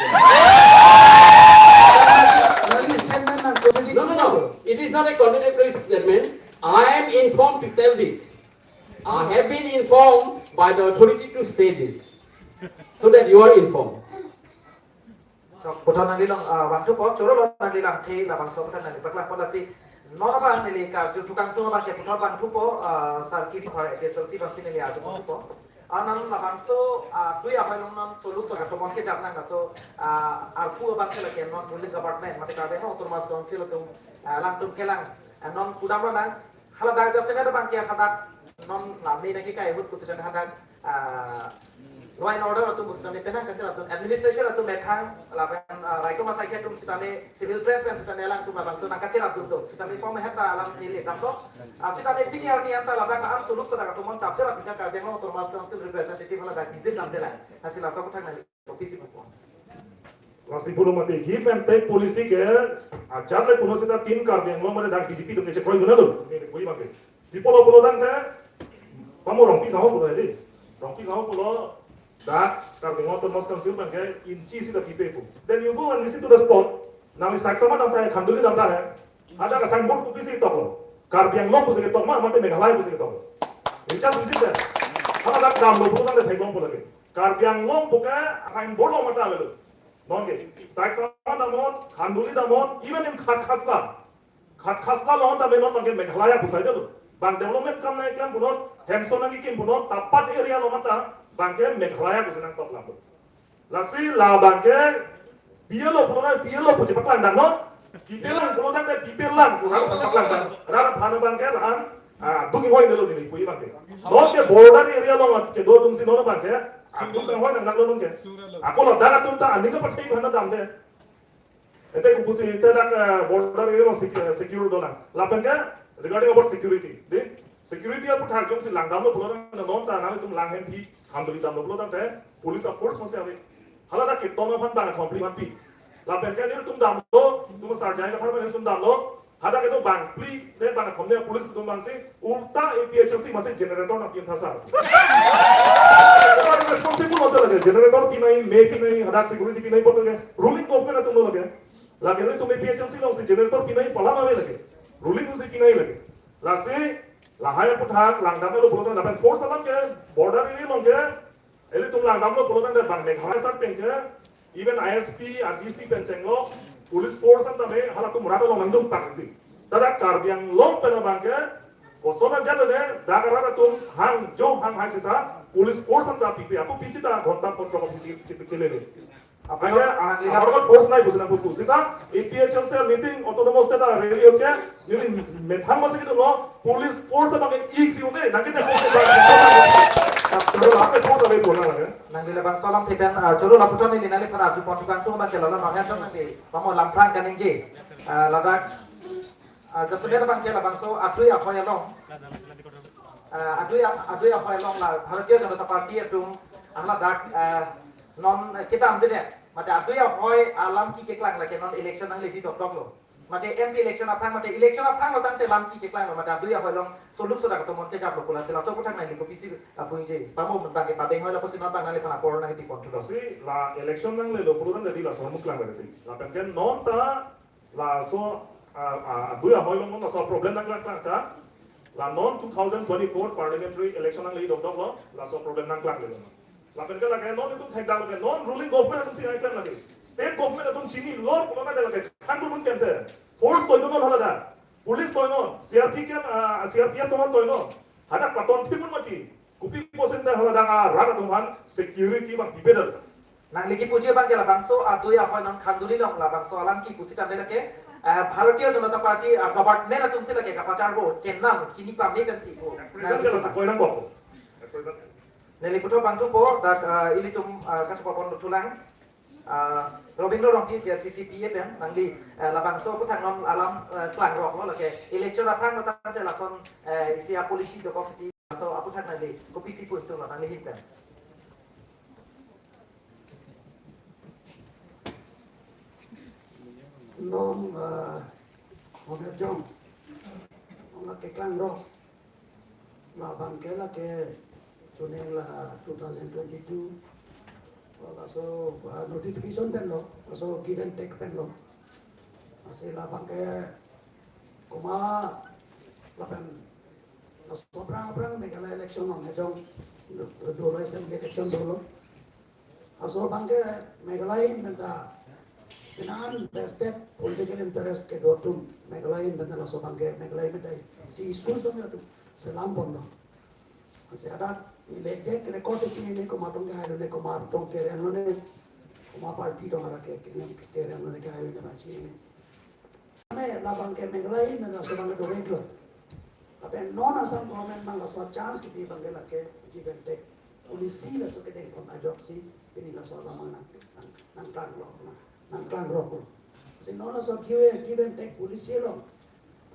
Nangli statement nang contradict. No, no, no. It is not a contradictory statement. I am informed to tell this. I have been informed by the authority to say this. So that you are informed. Chok, puthot nangli long, ah, vangthupo, choro lo nangli lamthe, labangso puthot nangli paklangpo lasi. Non abang neli karju tukang tung abang ke puthot vangthupo, ah, sar kiri phar A P S L C abangsi neli arju thupo. Ah, non labangso, ah, dui ahoi along non solu so katomon kejap nang laso, ah, arpu abang ke lake non ruling government, mate Karbi Anglong Autonomous Council atum, ah, alangtum kelang, ah, non kudam lo nang, hala dak jasemet abang ke hadak non lamni nangkekai ahut pusitame hadak, ah, law and order atum pusitame penang kacherap dun, administration atum mekhang lapen, ah, raikom asaikhe atum sitame civil dress pen sitame alangtum labangso nangkacherap dun atum sitame pom heta alam neli damlo. Ah, sitame pini arni anta ladak an suluk sodak atum mon chapter apita Karbi Anglong Autonomous Council representative hala dak visit damdelang. Hasi laso puthot nangli office ipupo. Lasi pulo mati give and take policy ke ajat le puno seta tin Karbi Anglong mane dak B J P atum ke chekroi dun lo. Ini koi mati. Di pulo pulo tangte, pamo Rongpi saho pulo di. Rongpi saho pulo dak Karbi Anglong Autonomous Council abang ke inchi isi ta pipe pu. Then you go and visit to the spot. Nangli sak sama damtha hai, Khanduli damtha hai. Ada ka signboard kopisi toklo. Karbi Anglong pusi ketok ma, mate Meghalaya pusi ketok. You just visit there. Haladak damlo pulo tangte theklong pulo lake. Karbi Anglong pu ke signboard lo mata avelo. Non ke, Saiksama damnon, Khanduli damnon, even in Khatkhasla. Khatkhasla along tame non abangke Meghalaya pusai dolo. Bang development kam nangkam punon, hemso nangkekim punon, tapat area along ta, abangke Meghalaya pusi nangtoklam. Lasi la abangke, P L O punon, P L O pusi paklang dang non, P P L O punon tangte P P L O, punon paklang dang. Rara phana abangke, la-an, ah, duk hoi dolo neli pu abangke. Non ke border area along kedo atumsi non abangke, ah, duk hoi nang nang lo non ke. Ako ladak atum ta aning kapathek phana damde. Ete kopusi ete dak, eh, border area along sec-, eh, secure dolang. Lapen ke regarding about security. Di security aputhak jongsi langdamlo pulo tangte non ta nanglitum Langhemphi Khanduli damlo pulo tangte police a force masi ave. Hala dak keton aphan bang complete man pi. Lapen ke nelitum damlo, tum sarjai kathar nelitum damlo. Hadak kedo bang phli, ne bang thom ne police atum bangsi, ulta A P H L C masi generator nangpi tha sir. Hadak responsible hote lake, generator pinai, me pinai, hadak security pinai pu ke, ruling government atum lo lake. Lake nelitum A P H L C alongsi generator pinai pu alam ave lake. Ruling si pinai lake. Lasi, lahai aputhak, langdamlo pulo tangte, lapen force alam ke, border area along ke, ilitum langdamlo pulo tangte bang Meghalaya sar pen ke, even I S P, A D C pen chenglo, police force an tame, halatum rat along nangdum tak di. Tada Karbi Anglong pen abangke, koson ajat le, dak rat atum hang jo hang hai seta, police force an ta pipi, ako pichita ghonta potro ko pisi kit kile le. Apre, ah, ah, force nai pusi nangpu seta, A P H L C meeting, autonomous state rally oke, neli methang masi kedo lo, police force abangke ik si unde, nangke ne force abang. Choro la force abang pona lake. Nangli labangso alam thepen, ah, choro laputhot neli nangliphan arjupon thupang tung abangke lalo nangya tong nangli. Pamo Lamprang kaningje. Ah, ladak, ah, jasemet abangke labangso adui ahoi along. Ah, adui ah, adui ahoi along la Bharatiya Janata Party atum, ah, ladak, ah, non, eh, kedam dede. Mate adui ahoi alam ke keklang lake non election nangleji dokdok lo. Mate M P election aphrang, mate election aphrang lo tangte lam ke keklang lo, mate adui ahoi along soluk sodak atum mon kejaplo pu la sila so aputhak nangli kopisi lapu-ingje. Pamo abangke pabeng hoi lapusi non abang nangliphan apor nangkepipon thulo. Si la election nanglelo pulo tangte di laso muklang berarti. Lapen ke non ta laso, ah, ah, adui ahoi along non laso problem nangklang klang ta. La non two thousand twenty-four parliamentary election nangle dokdok lo, laso problem nangklang le. Lapen ke lake non itum thekdam ke non ruling government atumsi nangklang lake. State government atum chinilo pulo tangte lake khandun un kente. Force toidun non haladak. Police toinon, C R P F, ah, C R P F atum toinon. Hadak paton thipun mati. Kopi pusi te haladak arat atum aphan security bang dipedal. Nangli kipuji abangke labangso adui ahoi non Khanduli along labangso alam ke pusitame lake, eh, Bharatiya Janata Party, ah, government atumsi lake kapacharbo, chenam, chini pame pensi ko. Represent ke la sakoi nangkok. Represent. Neli puthot bang thupo, dak, ah, ilitum, ah, kachepapon thulang. Ah, Robindro Rongpi, J R C C P A pen, nangli, eh, labangso aputhak non alam, eh, klangrok lo, lake election aphrang lo tangte lason, eh, isi a-policy dokok kiti, laso aputhak nangli kopisi pu itum lo, nangli ahin pen. Non, ah, Omerjong, non lake klangrok. Labangke lake chuning la two thousand twenty-two. Laso, ah, notification pen lo, laso give and take pen lo. Lasi labangke komat lapen laso aphrang aphrang Meghalaya election non hejong dolo, assembly election dolo. Laso abangke Meghalaya ahin pen ta kenan vested political interest kedo atum Meghalaya ahin pen ta laso abangke Meghalaya ahin pen ta isi issue song atum selam pon lo. Lasi hadak neli exact record chinine, komat tong kehai lone, komat tong kereng lone, komat party tong hadak ke, ke, kereng lone, kehai lone chinine. Ame labangke Meghalaya ahin pen laso abangke dovek lo. Lapen non Assam government abang laso chance kipi abangke lake give and take policy laso kedeng pon ajoksi pini laso alam nang, nang, nangklangrok, nang, nangklangrok lo. Si non laso give, give and take policy lo.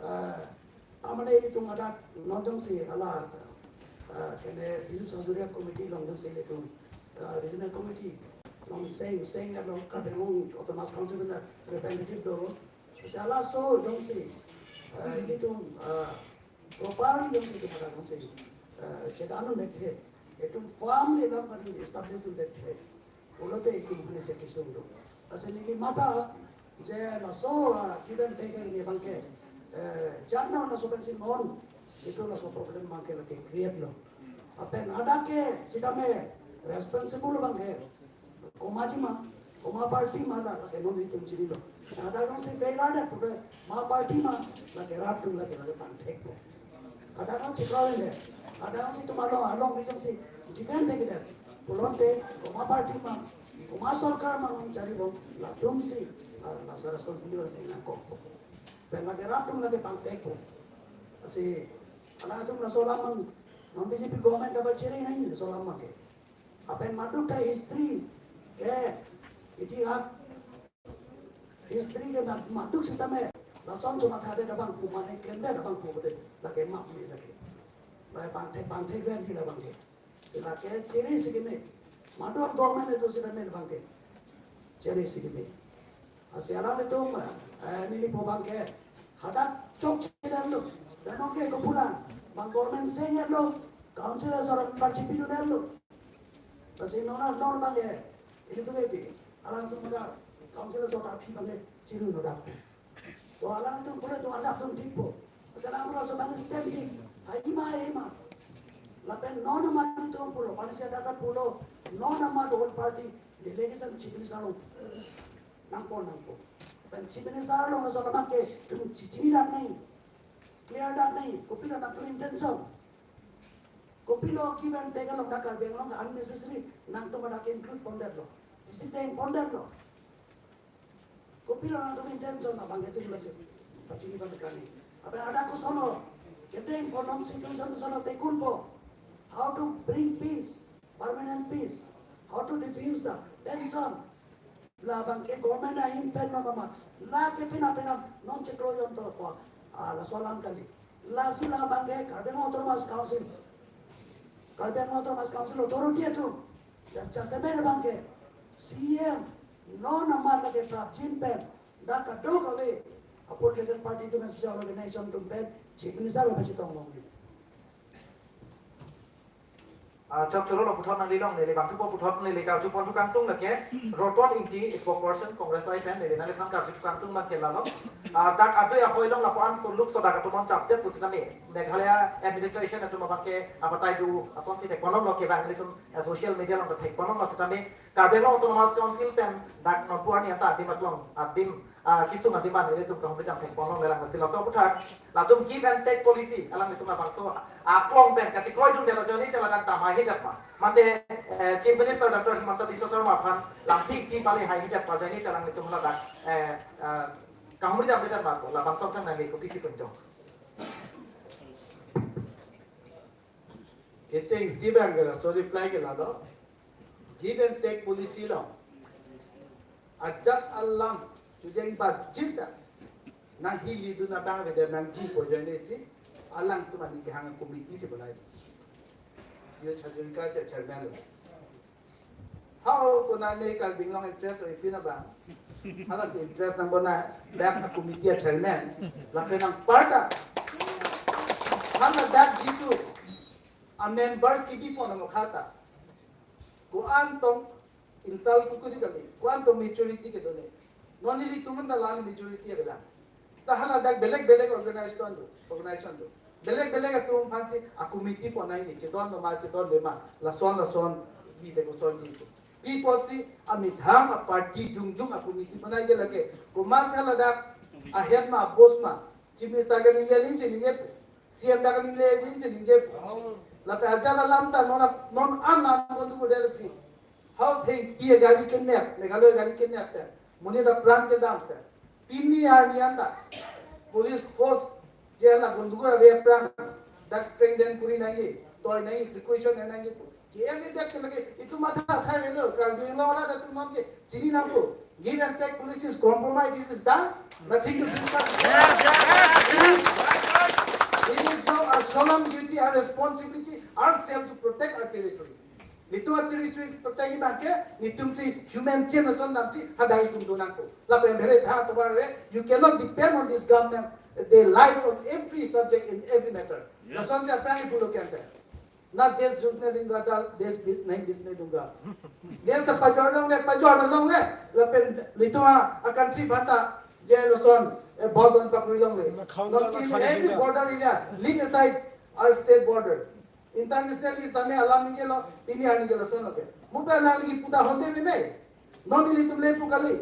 Ah, amane ilitum hadak non jongsi hala, ah, kene Biju Sanjoriya Committee along jongsi ilitum, ah, Regional Committee along seng, seng along Karbi Anglong Autonomous Council pen representative dolo. Lasi halaso jongsi, eh, ilitum, eh, properly jongsi itum hadak jongsi, eh, chedan un thekthe, itum firmly dam kadun establish un thekthe pulote itum hane se kesung do. Lasi neli matha je laso, eh, give and take arni abangke, eh, jatna laso pensi non itum laso problem abangke lake create lo. Lapen hadak ke sitame responsible abangke komatji ma, Komat party ma la, lake non itum chinilo. Hadak jongsi failure det pute, komat party ma, lake rat atum lake, lake pangthekpo. Hadak jongsi chiklo ende, hadak jongsi itum along, along pi jongsi defend thekthedet pulote, komat party ma, komat sorkar ma nangcharibom, latumsi, la, laso responsibility lake nangkokpo. Pen lake rat atum lake pangthekpo. Lasi, alangtum laso alam abang, non B J P government ta pachere nangji laso alam abang ke. Lapen maduk ta history ke, itihas, history ke ma-, maduk sitame, lason chomathadet abang pu, mane klemdet abang pu pute, lake map ni lake. Lake pangthek, pangthek ven ji labang ke. Lake chere si keme. Maduk government itu sitame labang ke chere si keme. Lasi alanglitum, eh, neli pu abang ke, hadak chokchedetlo. Danong ke kepulan, bang government senglo, council asor member chipidunlo. Lasi non, non abang ke, ilitum ke, alangtum ke, council asor ta aphi abang ke, chiru no dak. To alangtum pura to arjap tum thikpo. Lasi alang pura so abang stand thik. Hai ima, hai ima. Lapen non amat itum pulo, Panisha Dada pulo, non amat whole party delegation Chief Minister along nangpo, nangpo. Pen Chief Minister along laso alam ke itum chichini dak nangji, clear dak nangji, kopilo nangtum intention. Kopilo give and take along dak Karbi Anglong unnecessary nangtum dak include pondetlo. Isi deng pondetlo. Kopilo nangtum intention abang ke itum lasi pachini abang kani. Apa ada kosono, kedeng ponong situation kosono tekulpo. How to bring peace, permanent peace. How to diffuse the tension. Labang ke government ahin pen mama. La ke pina pina non chiklo jontopo. Ah, laso alam kali. Lasi labang ke Karbi Anglong Autonomous Council, Karbi Anglong Autonomous Council authority atum, ya, jasemet abang ke C E M, non amat lake prapjin pen, dak kadokave a-political party atum, social organization atum pen, Chief Minister lo pachetong longji. Ah, chok choro lo puthot nangli long, neli bang thupo puthot neli karju pon thu kangtung lake, Roton Ingti, spokesperson Congress I pen, neli nangliphan karju pon kangtung abang ke lalo. Ah, dak adui ahoi along lapu-an soluk so dak atum on chapter pusitame, Meghalaya administration atum abang ke abatai do asonsi thek ponlonglo ke bang nelitum, ah, social media along thek ponlonglo sitame, Karbi Anglong Autonomous Council pen dak non pu arni anta adim aklong, adim, ah, kesung adim an nelitum kahumri dam thek ponlonglelang. Lasi laso aputhak, latum give and take policy alanglitum labangso aklong pen kachikloidundet ajoine si ladak dam haihedet ma? Mate, eh, Chief Minister Doctor Himanta Biswa Sarma aphan lamthe isi pale haihedet ma ajoine si alanglitum ladak, eh, eh, kahumri damdedet ma? Labangso aputhak nangli kopisi pon do? Kechengsi abang ke laso reply ke lalo. Give and take policy lo. Ajat alam chujeng budget ta nanghilidun abang avedet nangjipo ajoine si alangtum aning kehang committee si bonai. Yo Chajun ka si chairman lo. How konane Karbi Anglong interest o ipin abang. Hala si interest nang bonai dak a-committee a-chairman. Lapen nang parta. Hala dak jitu a-members kibi pon nang khata. Ko-an tong insult kukuri kali. Ko-an tong maturity kedo ne. Non nelitum anta la-an maturity avelang. Seta hala dak belek belek organization do, organization do. Belek belek atum aphansi a-committee pon nangji, chedon do ma, chedonde ma, lason lason, bite kosonji. Pi apotsi amethang a-party jongjong a-committee pon nangji lake. Komatsi hala dak a-head ma, boss ma, Chief Minister kaningje aning si ningjepo. C M dak kaningje aning si ningjepo. Lapen ajat alam ta non ap-, non an an kon tu ko der pi. How thing pi a-gari kidnap, Meghalaya gari kidnap pen, monit apran kedam pen, pini arni anta police force je la gondogol ave apran, dak strengthen kuri nangji, toi nangji, precaution nangji. Ke ave dak ke lake itum matha athai avelo, Karbi Anglong arat atum non ke chini nangpo. Give and take policy is compromise, this is done. Nothing to discuss. It is, it is now our solemn duty, our responsibility, ourselves to protect our territory. Nelitum a-territory protect abang ke, nelitum si human chain ason damsi hadak itum do nangpo. Lapen bhere tha tovar re, you cannot depend on this government. They lies on every subject, in every matter. Yes. Lasonsi aphrang ipulo kente. Na desh jeetne dunga, na desh bi-, nahi beechne dunga. Desh ta pajor longle, pajor longle. Lapen nelitum a-country aphan ta je lason, eh, baldon pakri longle. Na khaun ta na khane dunga. Not in every border area, leave aside our state border. Internationally tame alam ningjelo, pini arni ke lason lo ke. Mo pen alang lagi puta honde meme. Non ilitum le pu kali.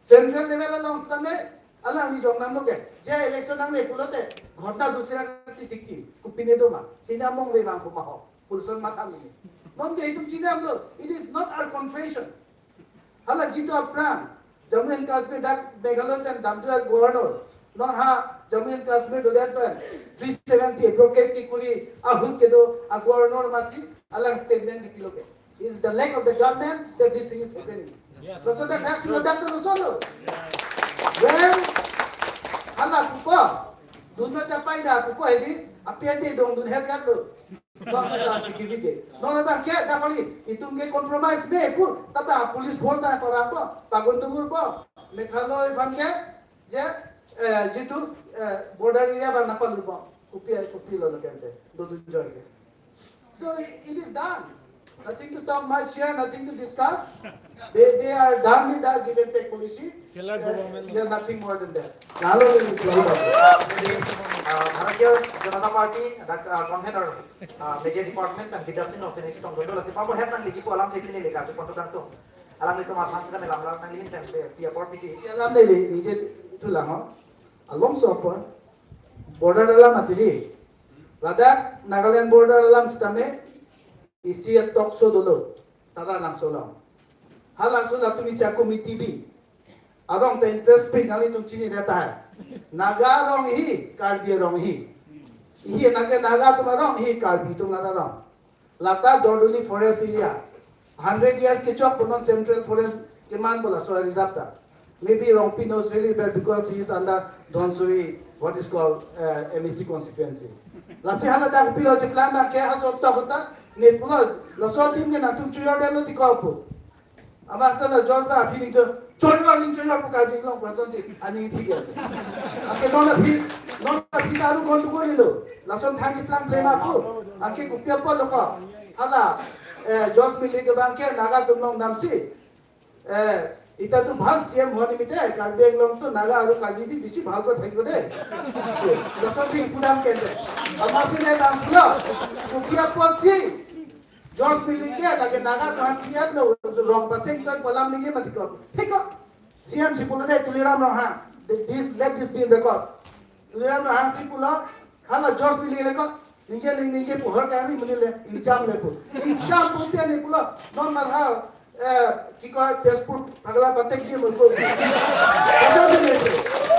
Central level along sitame, alangli jong namlo ke. Je election nangle pulote, ghotna dusra titik ti. Kopine doma. Pine among le bang puma ho. Pulson matha mini. Non ke itum chinamlo. It is not our confession. Hala jitu aphrang, Jammu and Kashmir dak Meghalaya pen damdu a-governor. Non ha Jammu and Kashmir do that pen three seventy abrogate kekuri ahut kedo a-governor masi alang statement dipilo ke. It's the lack of the government that this thing is happening. Yes. So, so that has to adapt to the solo. Well, hala pupo, dunno ta paida pupo hedi, apiade dongdun het yak do. Bang, ah, kiki kiki. Non bang ke, da kali, itum ke compromise me pu, seta police force da parang po, pagun tugur po, Meghalaya aphan ke, je, eh, jitu, eh, border area bang napa lupo, kopi, kopilo lo kente, do do joy ke. So it, it is done. Nothing to talk much here, nothing to discuss. They, they are done with that give and take policy. Failure Uh, government. They are nothing more than that. Lalo ni, lalo ni. Uh, Bharatiya Janata Party, that, uh, convener, uh, media department and Bidya Sing of the next tong. Dolo si pabo het nangli kipu alam sesi neli karju pontu kangtung. Alanglitum aphan sita melam lam nangli hin tem pe pia por piji. Si alam neli, nije thulang ho. Along so apor. Border alam atiri. Ladak Nagaland border alam sitame isi talk show dolo. Tara Langso along. Halangso latum isi a-committee bi. Arong ta interest pik nanglitum chini reta hai. Naga arong hi, Karbi arong hi. Hi Naga, Naga atum arong hi, Karbi atum Naga arong. Lata Dorduli forest area. Hundred years kechok pu non central forest keman bola so reserve ta. Maybe Rongpi knows very well because he is under Dhansiri, what is called, uh, M A C constituency. Lasi hala dak pilo cheplang bang ke haso tok ta ne pulo laso adim ke nangtum chuyor delo ti ko pu. Ama sa na George ba aphi ning to chuyor ning chuyor pu Karbi Anglong person si aning thik ya. Anke non aphi, non aphi ta aru kon tu ko lilo. Lason than cheplang plema pu. Anke kopi apotlo ko. Hala, eh, George Mili ke bang ke Naga atum along damsi. Eh, ita tu bhal C M honi mite, Karbi Anglong tu Naga aru Karbi bi bisi bhal ko thakbo de. Dasar sing pudam kente. Amasi ne bang pulo. Kukia pot si. George Mili ke lake Naga tuhan kiat lo, rong paseng toi kolam ningje mati ko. Hiko. C M si pulo de, Tuliram Ronghang. This, let this be in record. Tuliram Ronghang si pulo, hala George Mili le ko, ningje ning ningje pohor kari muni le, incham le pu. Incham pu te ni pulo, non mal ha, eh, ki ko Tezpur pagla patek dia mo ko. Dasar si le pu.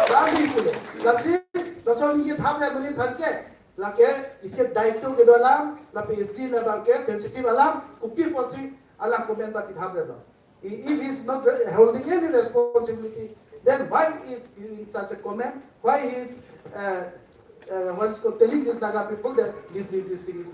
Dasar si le pu. Dasar si, dasar ningje thap le muni phan ke, lake isi daito kedo alam, lapen isi labang ke sensitive alam, kopi apotsi alam comment ba pithap le lo. If he is not re-, holding any responsibility, then why is he in such a comment? Why he is, uh, uh, what is called, telling these Naga people that this, this, this thing is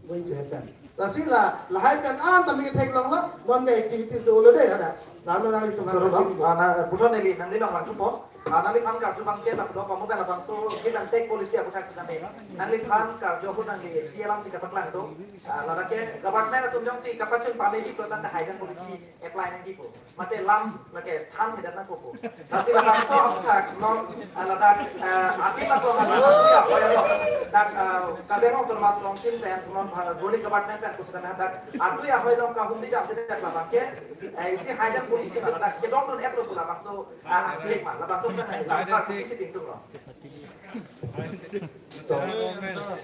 going to happen? Lasi la, lahai pen an tami theklong lo, non ke activities dolo de ada. Lalu nanglitum Sir, harus Bang, cini. Ah, na, puthot neli, nangli long lang tupo. Ah, nangliphan karju bang ke, tak do kamu kan abang so, give and take policy aputhak sitame. Nangliphan karju ahut nangli, si alam si kapaklang do. Ah, ladak ke, government atum jongsi kapachun pame ji, to tangka hidden policy apply nangji pu. Mate lam lake than thedet nangpo pu. Lasi labangso aputhak non, ah, ladak, ah, ati lapuang alam atu ya apoya lo. Dak, ah, Karbi Anglong Autonomous Council pen non, ah, Delhi government pen puskan dak atu ya hoi long kahumri dam thedet labang ke, eh, isi hidden policy ma ladak kedongdun-et lo pu labangso, ah, asik ma labangso pen, ah, isi tingtung lo.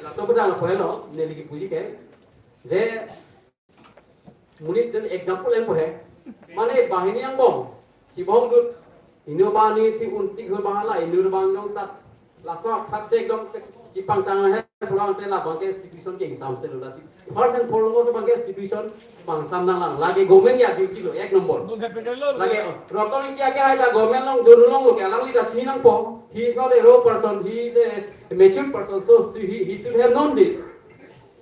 Laso aputhak lapu helo, neli kipuji ke. Je Monit den example enpo he. Mane banghini angbong. Si bong dut. Inut bang ni ti un ti hur bang la, inut bang jong tat. Laso thak se ekdom chipangtang he pulang te labang ke situation ke ingsamse lo lasi. First and foremost bang ke situation pangsam nanglang. Lake government ya duty lo, ek number. Lake, oh, Ratan Engti ke hai ta government along dun along lo ke alangli ta chini nangpo. He is not a raw person. He is a mature person. So, so he, he should have known this.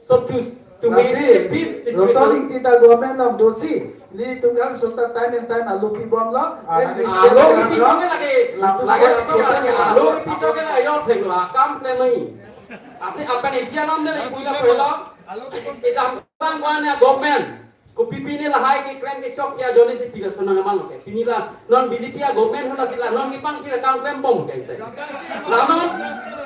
So to, to maintain a peace situation. Ratan Engti ta government along dosi, nelitum kan sota time and time alopi bomlo, and we stand our ground. Alopi chok ke lake, lake laso lake alopi chok ke lake yo thek lo, akam klemai. Ati apan isi anam de lake puila puila. Itam tang kwan ya government. Kopi pine lahai keklem kechok si ajoine si pila sonang aman ke. Pini la non B J P a government hala si la non kipang si la kam klem bom ke. La non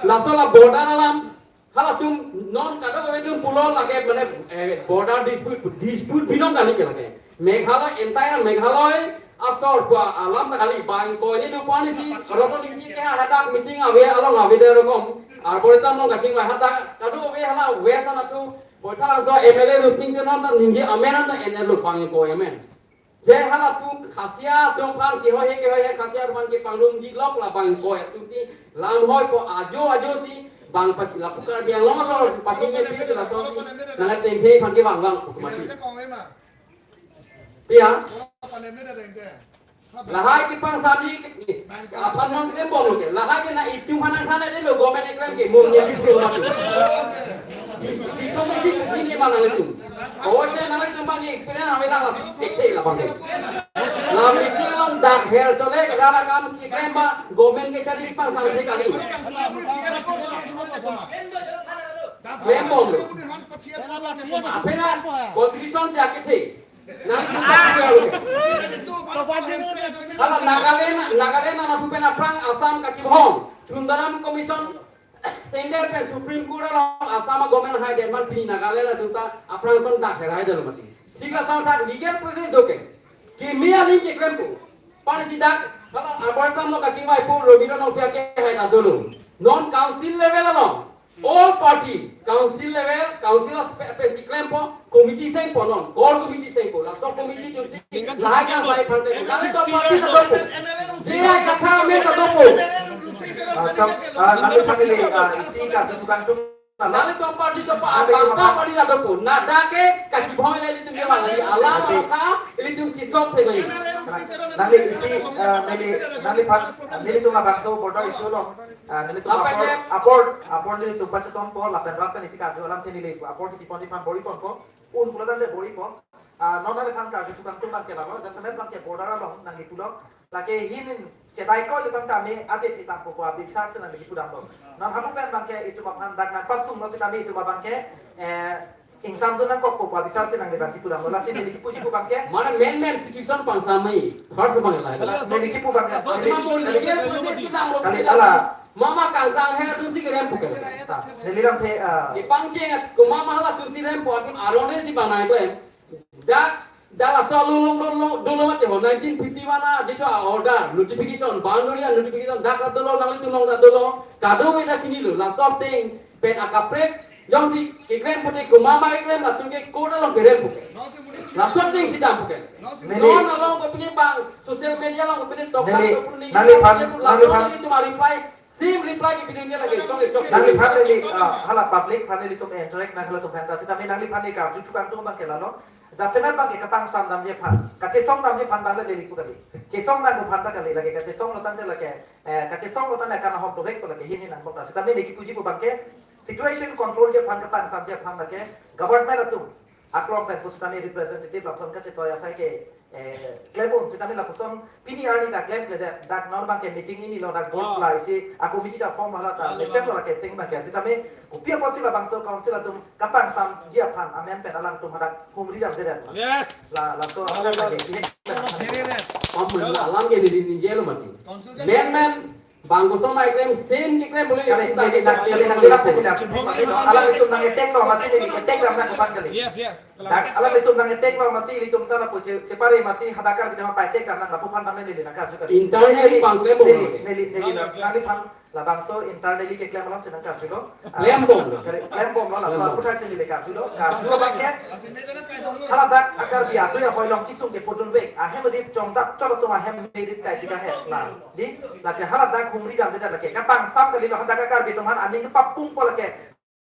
laso la border alam. Halatum non kadokave atum pulo lake mane, eh, border dispute, dispute binong kali ke lake. Meghalaya, entire Meghalaya, Asor pu alam ta kali, bang ingkoi ni do pu ani si Roton Ingti ke hadak meeting ave along ave de rokom. Arboretum along kachingvai hadak kado ave hala west anatthu. Boithalangso M L A Rusing Teron ta ningje amen anta N L O bang ingkoi amen. Je halatum Khasia atum aphan kehoi he kehoi he Khasia atum aphan kepangrum ji lok la bang ingkoi atum si lam hoi po ajo ajo si bang pa lapu Karbi Anglong asor pachingmepi si lason si nangtengthe aphan kevang vang pu mati. Pia. Lahai kepangsam ji aphan non klembom lo ke. Lahai ke na itum aphan nangthan de lo government eklem ke mum ni itum mati. Itum isi kuchini ma nanglitum. Awo se nanglitum bang experience ave lang la kekche la bang. La meeting along dak her chole ke dara kam keklem ba government ke chari kepangsam je kali. Klembom lo. Apena constitution si akethe. Nang hala Nagaland, Nagaland anatthu pen aphrang Assam kachibong Sundaram Commission sender pen Supreme Court along Assam government hai den man pini Nagaland atum ta aphrang son dak herai dolo mati. Thik lason thak legal process do ke. Kimi aning keklempo. Pan si dak hala arboretum along kachingvaipo Robindra Nongpiak ke hai ta dolo. Non council level along all party, council level, council aspect pe si klempo, committee sengpo non, core committee sengpo, laso committee atum si lahai kan sai phante, nangtum party ta dopo, J I Kathar amen ta dopo. Ah, kam, ah, nangli family, ah, isi karju tukang atum. Nangtum party dopo, abang party ta dopo, na dak ke kachibong le ilitum ke bang, alam ka ilitum chisong the nai. Nangli isi, ah, neli, nangli phan, nelitum labangso border issue lo. Ah, nelitum apor, apor, apor nelitum pachetongpo, lapen rat pen isi karju alamthe neli apor titi pon di phan bor-i ponpo, un pulo tangte bor-i pon. Ah, non neliphan karju tukang atum abang ke lalo, jasemet abang ke border along nangli pulo. Lake hinin chedai ko itum tame update hitam po ko abisar si nangli pudam lo. Non hamu pen abang ke itum aphan dak nangpasung lo sitame itum abang ke, eh, ingsamdun nangkokpo pu abisar si nangli abang kipu damlo, lasi neli kipuji pu abang ke. Mane main main situation pangsam nai, first abang lahai. Neli kipu abang ke. Asal neli, semua neli, legal process kita mau kali kita ala. Mama kangkang he atum si kerem puke. Neli lamthe, ah. Ipang chengat, ko mama halatum si rem pu atum arone si bang nai klem. Dak, dak laso lulung dolo, dolo mati ho, nineteen fifty-one a jitu a order, notification, boundary a notification, dak la dolo, nanglitum along ta dolo, kadung ina chinilo, laso ateng pen akaprek, jongsi keklem pute ko mama keklem latum ke court along kerem puke. Laso ateng si dam puke. Neli, non along kopine bang, social media along kopine tok neli, tok puni neli phan, laso neli phan, nelitum a-reply, same reply ke bidung ke lagi, song is talk. Nangli phan neli, ah, hala public phan nelitum interact nang halatum phan ta sitame nangli phan neli karju tukang atum abang ke lalo. Jasemet abang ke kapangsam damji aphan, kachesong damji aphan abang le neli pu kali. Chesong nang pu aphan ta kali lake, kachesong lo tangte lake, eh, kachesong lo tangte kan ahok dovek ko lake hini nang bok ta. Sitame neli kipuji pu abang ke situation control ji aphan kapangsamji aphan lake government atum aklong pen pusitame representative lapuson kachetoi asai ke, eh, klem un sitame lapuson pini arni ta klemkledet, dak non abang ke meeting ini lo dak board, ah, la isi a-committee ta form hala ta, ah, lesen lo lake sing abang ke sitame kopi apotsi labangso council atum kapangsamji aphan amen pen alangtum hadak humri damdedet. Yes. La, laso, hallelujah, atak lake. Yes. Pam alam ke neli ningjelo mati. Council ke men men bang koson mai klem, same keklem bole. Kali, kita neli, kita neli, kita neli, kita neli. Alangtum nang-attack lo masi neli attack ram nang kopan kali. Yes, yes. Dak, alangtum nang-attack lo masi ilitum ta lapu che, chepare masi hadak Karbi tema pai attack ram nang lapu aphan tame neli nang karju kali. Internally neli, bang klem neli, bole. Neli, neli, neli, neli, neli aphan labangso internally keklem alam si nang karjulo. Klembom. Kali, klembom lo, laso, klembom, aputhak si neli karjulo. Karju abang ke. Hala dak a-Karbi atui ahoi along kesung kepudunvek, ahem rip chongdak chot atum ahem rip kai tiga he. La, di, lasi hala dak humri damdedet lake. Kapangsam kalilo hadak a-Karbi atum aphan aning kepapung po lake.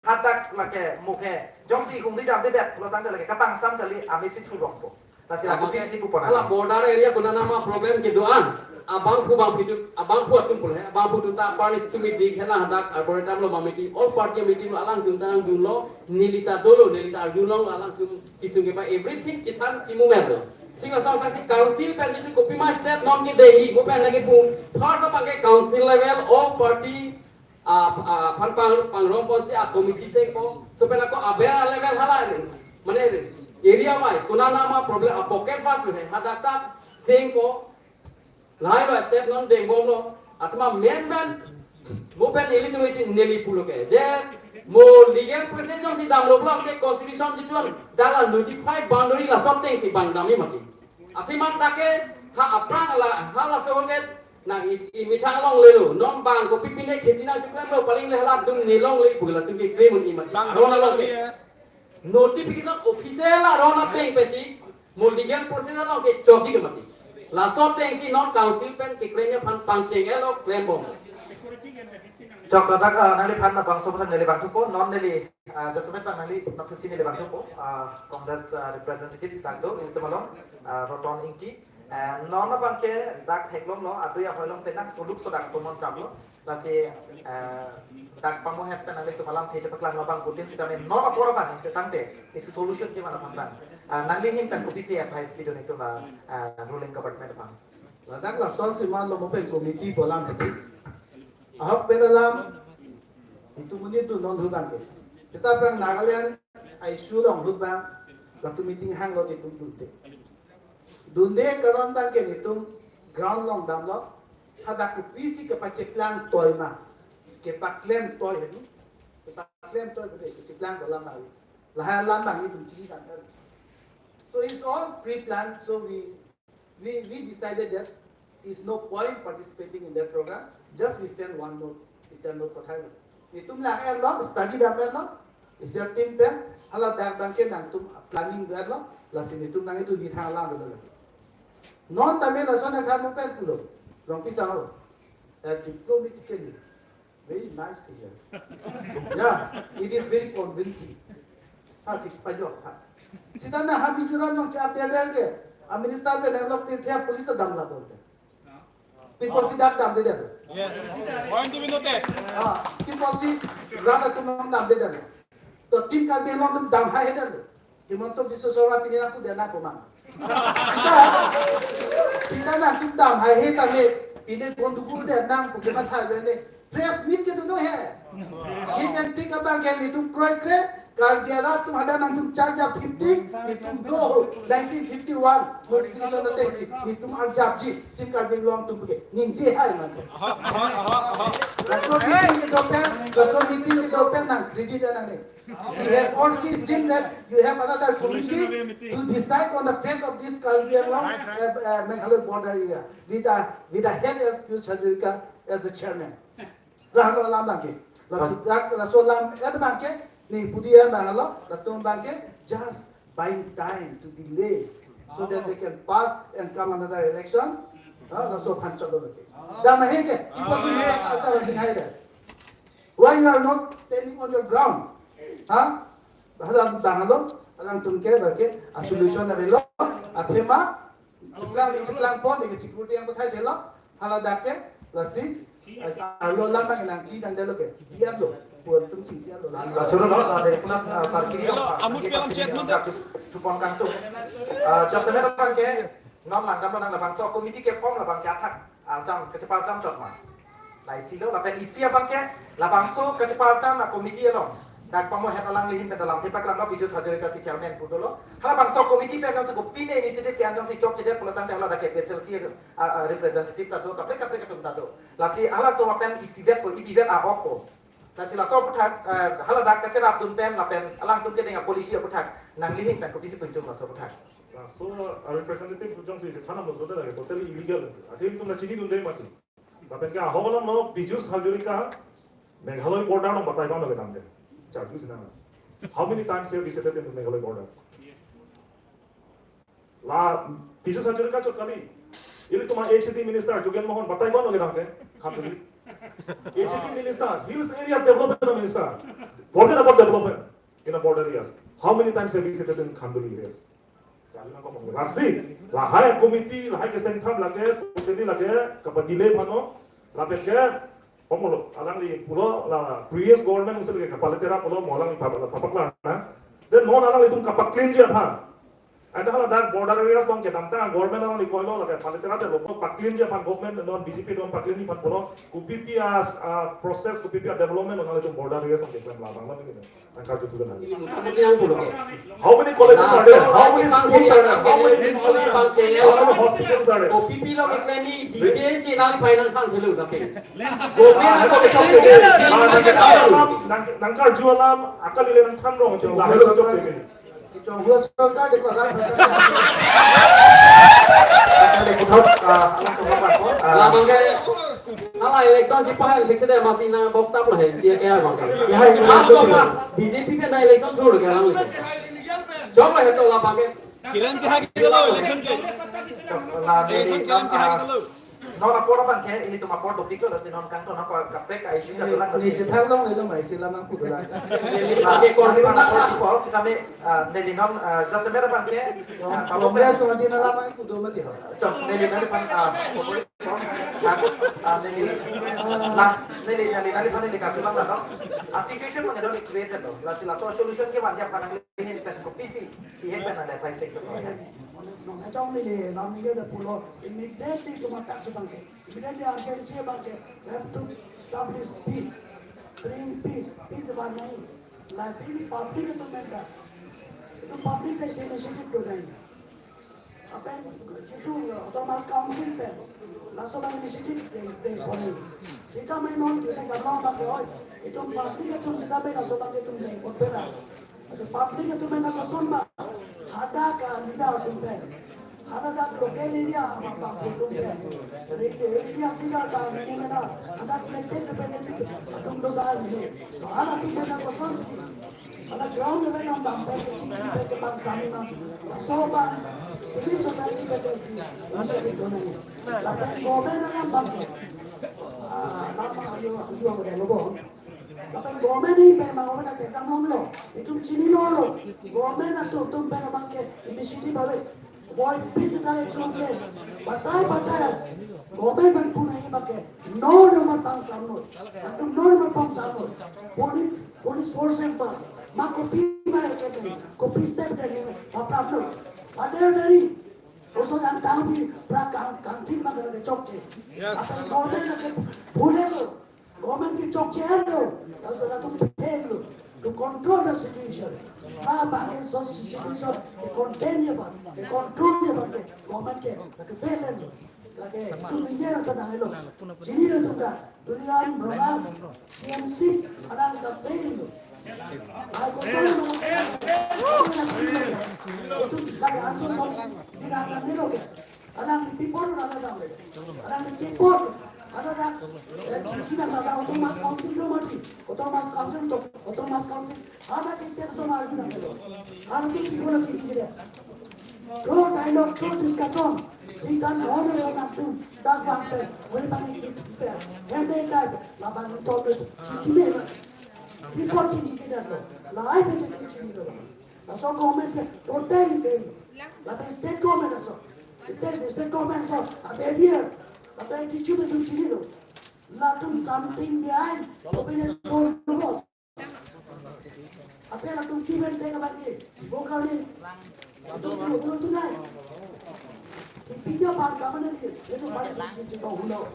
Hadak lake mukhe. Jongsi humri damdedet lo tangte lake kapangsam kali amisi thurong po. Lasi abang aku ke, pisi pu pon hala lake border area konat nama problem kedo-an. Abangphu bangphi atum, abangphu atum pule, abangphu atum ta parni situ meeting hela hadak arboretum lo ma meeting, all party meeting lo alangtum ta nangdunlo, neli ta dolo, neli ta arjulong alangtum kesung kepai everything chethan chimu mer lo. Thik laso aphan si council pen jitu kopi ma step non kedeji, mo pen lagi pu, first abang ke council level, all party, ah, ah, aphan pang, pangrong ponsi a-committee sengpo, so pen ako aber a-level hala, mane area wise, konat nama problem, a-pocket wise lo he, hadak ta sengpo, lahai lo step non dengbomlo, athema men men, mo pen ilitum echin neli pulo ke, je, mo legal process jongsi damlo pulo ke constitution jitu an, dak la notified boundary laso ateng si bang damji mati. Athema dak ke, Ha aphrang la, ha laso ke nang i, i methang longlelo. Non bang kopi pine kheti nangcheklemlo, paling le hala dum ne longle pu latum ke claim un-e mati. Bang aron along ke. Notification official aron ateng pensi mo legal process along kechokji ke mati. Laso atengsi non council pen keklem aphan pangcheng-etlo, klembom. Chok ladak, ah, nangliphan labangso aphuthak neli vangthupo, non neli, ah, jasemet abang nangli nangthusi neli vangthupo, ah, Congress, ah, representative dak do, ilitum along, ah, Roton Ingti. Eh, non abangke dak theklonglo, adui ahoi along penang soluk sodak tumon chamlo. Lasi, eh, dak pamohet pen nanglitum alamthe chepaklanglo abang putin sitame non apor abang tangte isi solution kevan aphan abang. Ah, nangli ahin pen kopisi advice pidun itum, ah, ah, ruling government abang. Ladak lasonsi manlo mo pen committee pu alam tadi. Ahok pen alam, itum monit atum non ahut abangke. Seta aphrang Nagaland issue along ahut abang, latum meeting hanglo itum dunde. Dunde karon abangke nelitum ground along damlo. Hadak kopisi kepacheklang toi ma, kepaklem toi hedi. Kepaklem toi bede, kepacheklang ko alam ma. Lahai alam abang itum chini kan. So it's all pre-planned. So we, we, we decided that is no point participating in that program. Just we send one note. We send note pathai lo. Nelitum lang-etlo, study dam-etlo. Isi ateam pen, hala dak abangke nangtum planning do-etlo. Lasi nelitum nang itu di thang lang do lagi. Non tame lason nangthang mo pen pulo. Longpi sahok. Uh, diplomatically, very nice to hear. Yeah, it is very convincing. Ha, kis pajok, ha. Sita na ha Mizoram nong chap dia dia ke. A minister pen nang lok dia police dam la bolte. People si dak damdedetlo. Yes. Point to be noted. Ah, people si rat atum damdedetlo. To Team Karbi Anglong atum dam haihedetlo. Himanta Biswa Sarma pini nangpu dena komang. Sita, sita nangtum dam haihe tame, pini gondogol de nang pu kematha lo ne. Press meet kedo no he. Him anti abangke nelitum kroikre, Karbi arat atum hadak nangtum charge up fifty, nelitum do nineteen fifty-one notification atengsi, nelitum arjapji, Team Karbi Anglong atum ke, ningje hai man. Laso meeting kedo pen, laso meeting kedo pen nang credit nang ne. We have already seen that you have another committee to decide on the fate of this Karbi Anglong, uh, uh, Meghalaya border area with a, with a head as Piyush Hazarika as the chairman. Lahelo alam abangke. Laso, laso alam abangke, ne pudi abang lo, latum abangke, just buying time to delay so that they can pass and come another election. Ha, laso aphan chot abangke. Dam haihe ke, ipo si ni acha abang hai de. Why you are not standing on your ground? Ha? Hala abang lo, alangtum ke abangke, a solution avelo, athema, chiklang ni chiklangpon, ni security yang pathai delo, hala dak ke, lasi, arlo alam abang nangchinidetlo ke, biar lo, buat tum chin biar lo. Lachoro lo, ah, dari pulang, ah, parkir lo, ah, amut parkir pelam chet lo, mata. Tupon kangtung. Ah, just a minute, abangke, non langdamlo nang labangso committee ke form labangke athak, ah, jam, kachepal jam chot ma. Laisi lo, lapen isi abangke, labangso kachepal jam la committee along. Dak pamohet alangli ahin pen alamthe paklanglo, Piyush Hazarika si chairman pu dolo. Halabangso committee pen jongsi kopine initiative ke-en jongsi chokchedet pulo tangte hala dak K P H L C, ah, ah, representative ta do, kaprek kaprek atum ta do. Lasi halatum lapen isivet po, ibivet a-ok po. Lasi laso aphuthak, eh, hala dak kacherapdun pen lapen alangtum kedeng a-policy aphuthak nangli ahin pen kopisi pinchung laso aphuthak. Laso, ah, representative jongsi thanam lo totally, totally illegal. Athema itum nangchinidunde mati. Lapen ke ahok alam lo Piyush Hazarika Meghalaya border along batai vanlo kedam de. Charju sinang. How many times he visited in Meghalaya border? La Piyush Hazarika chot kali. Ilitum a-H A D minister Jogen Mohan batai vanlo kedam ke. Khanduli. H A D minister, Hills Area Development Minister. Forget about development in the border areas. How many times he visited in Khanduli areas? Lasi, lahai committee, lahai kesengtham lake, totally lake, kapadelay aphan lo, lapen ke, pamolo, alangli pulo, la previous government usil ke kapalitera pulo, mo alangli pap-, papaklang na. Then non alanglitum kapacleanji aphan. Ada hala dak border areas along kedamtang, government alangli koilo, lake palitera te lo, pacleanji aphan government, non B J P along pacleanji aphan pulo, kopipi a, ah, process, kopipi a development, alanglitum border areas along keklem labang lo ini. Nangkarju tugan nang. Ini motamoti yang pulo ke. How many colleges are there? How many schools are there? How many, how many hospitals are there? Kopipi lo keklem ni details ke nang final thang thulu kape. Government ko keklem ni details. Nang, nangkarju alam, akal ile nangthan rong, jing lahelo chok teke. Kechonghu asorkar de ko rat. Kali kuthot, ah, alang kuthot, ah, Labang ke, ala election si pahal sik sede masi nang bok tap lo he, dia ke abang ke. Ya, ya, Ah, ya. Bok tap, B J P ke na election thur ke alang ke. Jok lo he to labang ke. Kiran ke hagi dolo election ke. Chok, la, Election neli, kiran ke hagi ah, dolo. Non apor abang ke, ilitum apor dopik lo, lasi non kangton apor kaprek ka issue ka dolang, Ni lasi. Chethan long, ilo mai sila nang kudolang. Neli La, lagi neli korban mana lah. Apor di pol, sitame, ah, neli non, ah, jasemet abang ke, ah, Congress Congress Committee na lama kudo mati ho. Chok, neli nangliphan, ah, kopori, ah, ah, neli, la, neli, neli nangliphan neli kachilang la, no? Ah, situation mangedon created lo. Lasi laso solution ke manja panang ini pen kopisi, si hepen ada five state lo. Nong ajong neli lam ni ada pulo immediately tumatak si abang ke. Immediately urgency abang ke. We have to establish peace. Bring peace. Peace abang nai. Lasi neli public atum pen ta. Itum public ta isi initiative do nai. Lapen itum autonomous council pen laso abang initiative de, de pon. Sitame non kita gamla abang ke oi. Itum public atum sitame laso abang itum de pon pera. Laso public atum pen lakoson ma. Hadak ke leader atum pen. Hadak local area abang public atum pen. Area, area leader ta ini mena. Hadak elected representative atum do ta ini. Hadak atum pen lakoson si. Hala ground level abang pen kechingki pen kepang sami ma. Laso abang civil society pen si initiative do nai. Lapen government alam abang ke. Ah, lama ayo ayo ang delo bo. Lapen government ni pen abang government ke kam lo. Itum chinilo lo. Government atum atum pen abang ke initiative ave. Voi pit kali atum ke. Batai batai. Government pen pu nai abang ke. No no ma pang samlo. Atum no no ma pang samlo. Police, police force em pa. Ma kopi ma ya ke. Kopi step de ne. Papram lo. Ada dari. Oso yang tahu di pra kang kang pin ma ke chok ke. Yes. Apa government ke pule lo. Government ke chokche lo, laso latum fail lo to control the situation. Labang ke so situation ke contain ye abang, ke control ye abang ke government ke, lake fail lo. Lake itum ningje rang tanang lo. Chinilo itum ta, Tuliram Ronald, C M C, alang ta fail lo. Ai koson lo. Itum lake answer song, di nang nang nilo ke. Alang di people na na dam. Alang di people. Ada dak. Eh, kiki na na dam autonomous council lo mati. Autonomous council to. Autonomous council. Ada ke step so mari na lo. Ada ke people na kiki dia. Through dialogue, through discussion. Singkan honor so na tu. Dak bang pe. Boleh pakai kit pe. Hembe kai. Labang to pe. Kiki me. People kiki kita lo. Lai pe kiki lo. Laso government ke totally fail. Lapen state government laso. State, state government laso. Behavior. Lapen attitude atum chinilo. Latum something behind. Opinion tone lo. Ape latum kiben tega bagi. Bo kali. Atum kilo kilo tu nai. Kipija bar kamane di. Itu pada sisi cito hulo.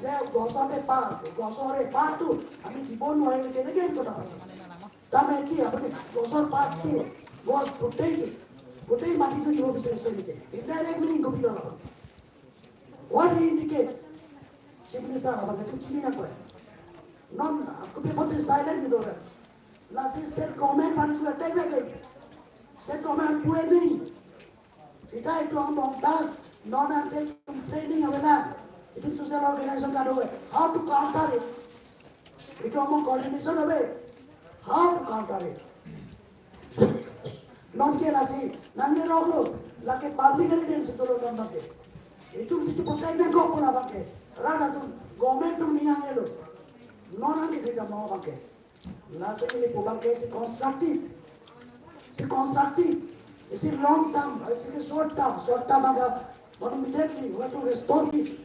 Jai gosok de pa, gosok de pa tu. Ami dibon wai leke leke kota. Tame ki apni gosor part two, gos putei, putei mati tu jiwo bisa bisa nike. Indirect meaning kopilo lapu. What he indicate? Chief Minister abang itu chini na koi. Non, kopi pon si silent gitu kan. Lasi state government mari tu attack lagi. State government pue nahi. Sita itum angbong ta, non ante training ave na. Itum social organization kado-an. How to counter it? Itum angbong coordination ave. How to counter it? Non ke lasi, nang ne rok lo, lake public evidence itu lo non ke. Itum siti pokai nang kok pula abang ke. Rada tu, government tu niang elo. Non ke sita mau abang ke. Lasi neli pu abang ke si constructive. Si constructive. Si long term, si ke short term. Short term aga, immediately, we have to restore peace.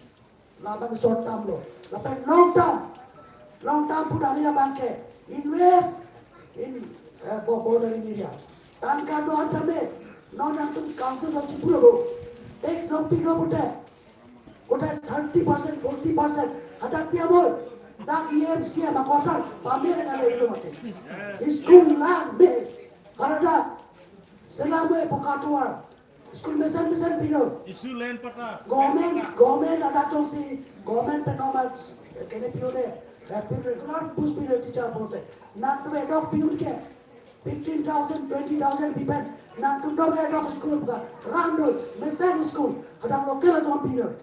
Labang short term lo. Lapen long term. Long term pu dami abang ke. Invest in, eh, bo-, bordering area. Tangka do-an tame. Non nangtum council lo chipulo bo. Tax longpik lo pute. Kota thirty percent, forty percent. Hadak pi amoi. Dak E M C M akotan. Pamir ngale dulu mati. School lang me. Harada. Selam me pokatuar. School mesen mesen pilo. Issue land patta. Government, government hadak tong si. Government pen normal. Kene piu de. Eh, piu regular bus piu teacher bote. Nang tu dok piu ke. Fifteen thousand, twenty thousand pi pen nangtum dom, edok school ka, rang do, mesen school, hadak local atum pidun.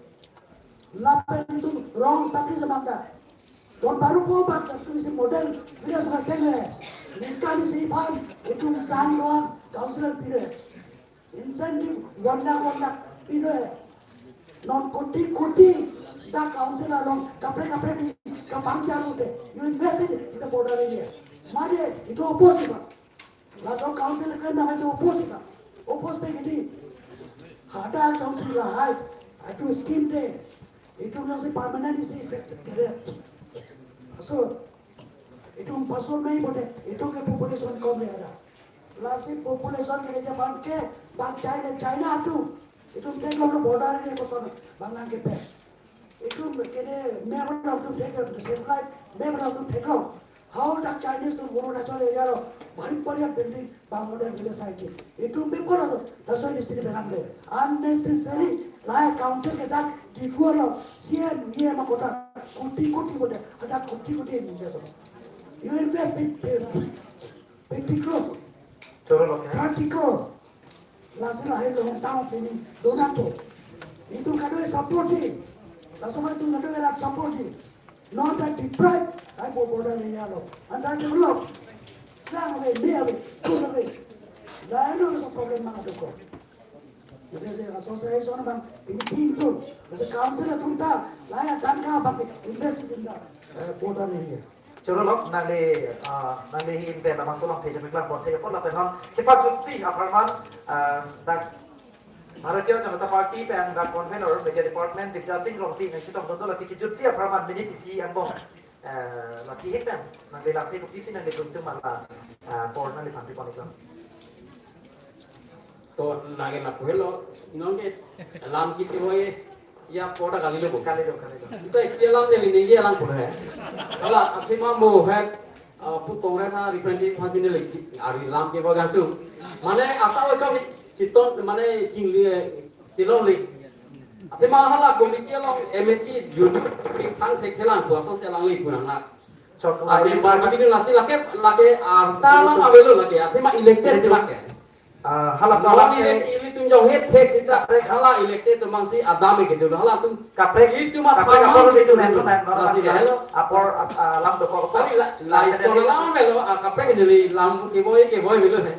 Lapen itum wrong establish abang ta. Don baru po bak, itum isi model village ka seng le. Ningkan isi aphan itum sang doan councillor pidun. Incentive one lakh, one lakh pidun. Non koti koti dak council along kaprek kaprek di kapangjar mute. You invest it in the border area. Mane itum oppose di ba. Laso council keklem abang itum oppose di ba. Oppose di kedi. Hadak council lahai. Itum scheme de. Itum jongsi permanent isi sector kere. So, itum pasal mei bote, itum ke population kom le ada. Lasi population kere Japan ke bang China, China atum. Itum theklong lo border area koson bang nangkepe. Itum kere map lo itum theklong, the same like map lo itum theklong. How the Chinese atum Arunachal area lo bhari bhari building bang model village hai ke. Itum people lo, that's why district benam de. Unnecessary, lahai council ke dak Diphu lo, C M, E M kota, koti koti bote, hadak koti koti invest. You invest fifty, fifty crore, Choro lo ke? Thirty crore. Lasi lahai long town sini donat to. Itum kado support di. Laso ma itum kado rat support di. Non ta deprive, ai bo border area lo. Underdevelop. Lang ave, me ave, school ave. Lahai lo so problem ma atum ko. Jadi se association bang ini pintu. Se council atum ta, lahai tangka bang invest in the, eh, border area. Choro lo, nangli, ah, nangli hin pen labangso along thejak keklang pon thejak pon lapen non kepajutsi apharman, ah, dak Bharatiya Janata Party pen dak convener Media Department Bidya Sing Rongpi nangchetongdun do, lasi kejutsi apharman minute isi angbong, eh, la kehit pen nangli lamthe kopisi nanglitum atum ala, ah, por nangliphan pipon iklam. To lage lapu helo, non ke lam kiti hoye, ya pota kali lo bo. Kali lo, kali lo. Sita isi alam neli ningje alam pura hai. Hala, athema mo hai, ah, pu Congress a representative aphansi neli, ari lam ke bagan tu. Mane asa o chok chiton, mane chingli, chilongli. Athema hala committee along M A C youth, pithang sek chelang, puaso chelang li punang na. Chok a member kiti lasi lake, lake arta alam avelo lake, athema elected lake. Ah, hala non soal elect, ilitum jong het thek sita, hala elected atum mangsi adam ke dulu, halatum kaprek, itum kaprek apa apor itu, itu, itu, lasi lahelo. Apor, ah, lam dokok. Tadi la, la, la, soal lam avelo, ah, kaprek neli lam kevoi, kevoi avelo he.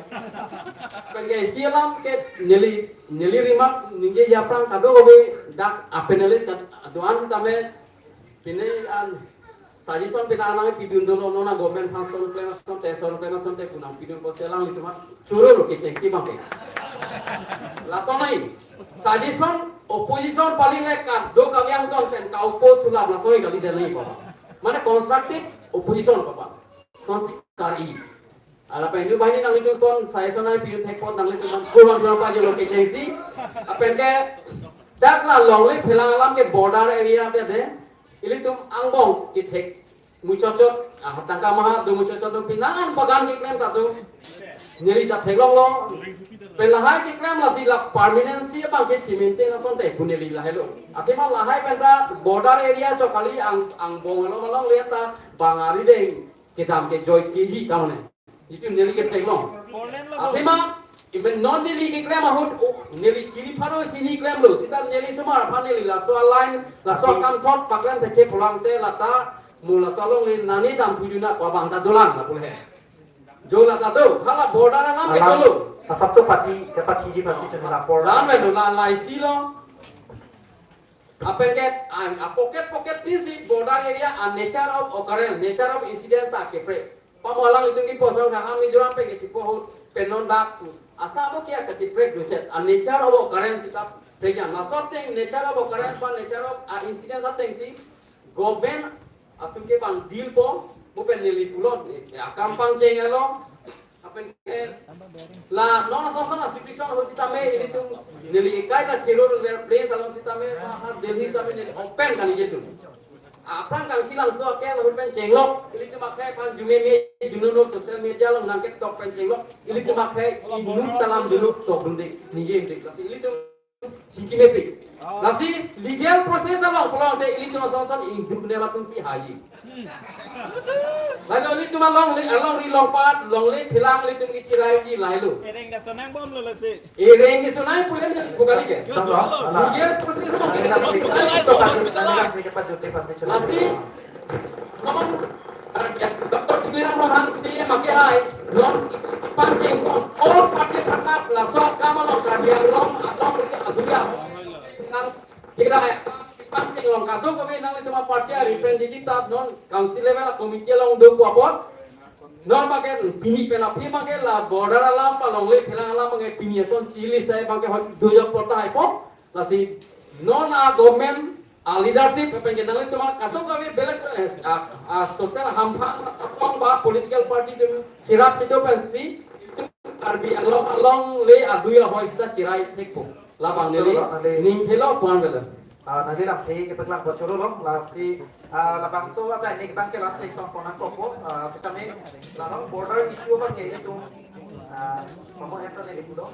Kan ke isi alam ke neli, neli remarks ningje aphrang kado kave dak a panelist kan doan sitame pine an suggestion pine anang pidun dolo, non a government aphan son klem asonte, son klem asonte pu nangpidun ko selang litum choro lo kechengsi bangke. Lason nai suggestion opposition pali le kado kaviang ton pen ka-oppose sulap lason nai kali den nai papa. Mane constructive opposition papa. Sonsi kari. Ala pen du banghini nanglitum son suggestion nangpidun thek apot nanglitum kurang kurang pajolo kechengsi. Lapen ke dak la longle phelang alam ke border area te de. Ilitum angbong kethek muchotchot, ah, tangka maha do muchotchot do pinangan bagan keklem ta do. Neli ta theklonglo. Pen lahai keklem lasi la permanency abang ke chimin te na sonte pu neli lahelo. Athema lahai pen ta border area chok kali ang, angbong lo malong le ta bang ari deng kedam ke joy keji ta mane. Itum neli ketheklong. Athema, iben non neli keklem ahut, o, neli chiri pharo sini klemlo. Sita neli osomar aphan neli laso a-line, laso akam thot paklem theche pulang te lata, mo laso along le nani dam thuju na ko abang ta dolang lapu le. Jo lata do, hala border alam ke dolo. Asap so pati, ke pati ji pati chun lapor. Dan me do la, la isi lo. Apen ke, a, a pocket, pocket tin si border area, a nature of occurrence, nature of incidents ta keprek. Pamo alanglitum kipu asong kehang Mizoram pen ke sipu ahut pen non dak tu. Asa abo ke akati prek duset. A nature of occurrence ta prek ya. Laso ateng nature of occurrence ba nature of, ah, incidents ateng si government atum ke bang deal po, mo pen neli pulot, eh, akam pangcheng alo. Apen ke la non ason ason a situation ahut sitame ilitum neli ekai ta chero dun ver place along sitame, ha Delhi sitame neli open kaningje tum. Aphrang kangchilangso akhei ahut pen chenglok, ilitum akhei aphan jume me juno no social media along nangketok pen chenglok, ilitum akhei inut ta lam dunuk tok dunde, ningje de, lasi ilitum chingki mepik. Lasi legal process along pulote ilitum ason ason ingduk ne latum si haji. Lalu ilitum along le, along ri long pat, longle phelang ilitum kechiraiji lahelo. Ereng dak sonang bomlo lasi. Ereng ke sonang pulen dan bukan ke. Yo, solo. Dia proses. Hospital, hospital. Lasi, non, Doctor Tuliram Ronghang si make hai, non pancing pon, all party partner, laso akam along Karbi Anglong, along ke aduya. Nang, kira hai, pancing along kadokave nanglitum aparty representative ta non council level committee along do apot. Non bangke pini pen aphi bangke la border alam pa longle phelang alam bangke pini ason chili sai bangke hot doja porta hai po. Lasi non a government a leadership pen ke nanglitum kadokave belek, eh, a, a social hamphang asong ba political party atum chirap chitu pensi Karbi Anglong alongle aduya hoi sita chirai thekpo. Labang neli ning thelo pon bela. Ah, neli lamthe kepaklang pon choro long, lasi, ah, labangso ajai nek bangke lasi tong pon nangkokpo, ah, sitame, la non border issue bangke itum, ah, mamo head neli pulo.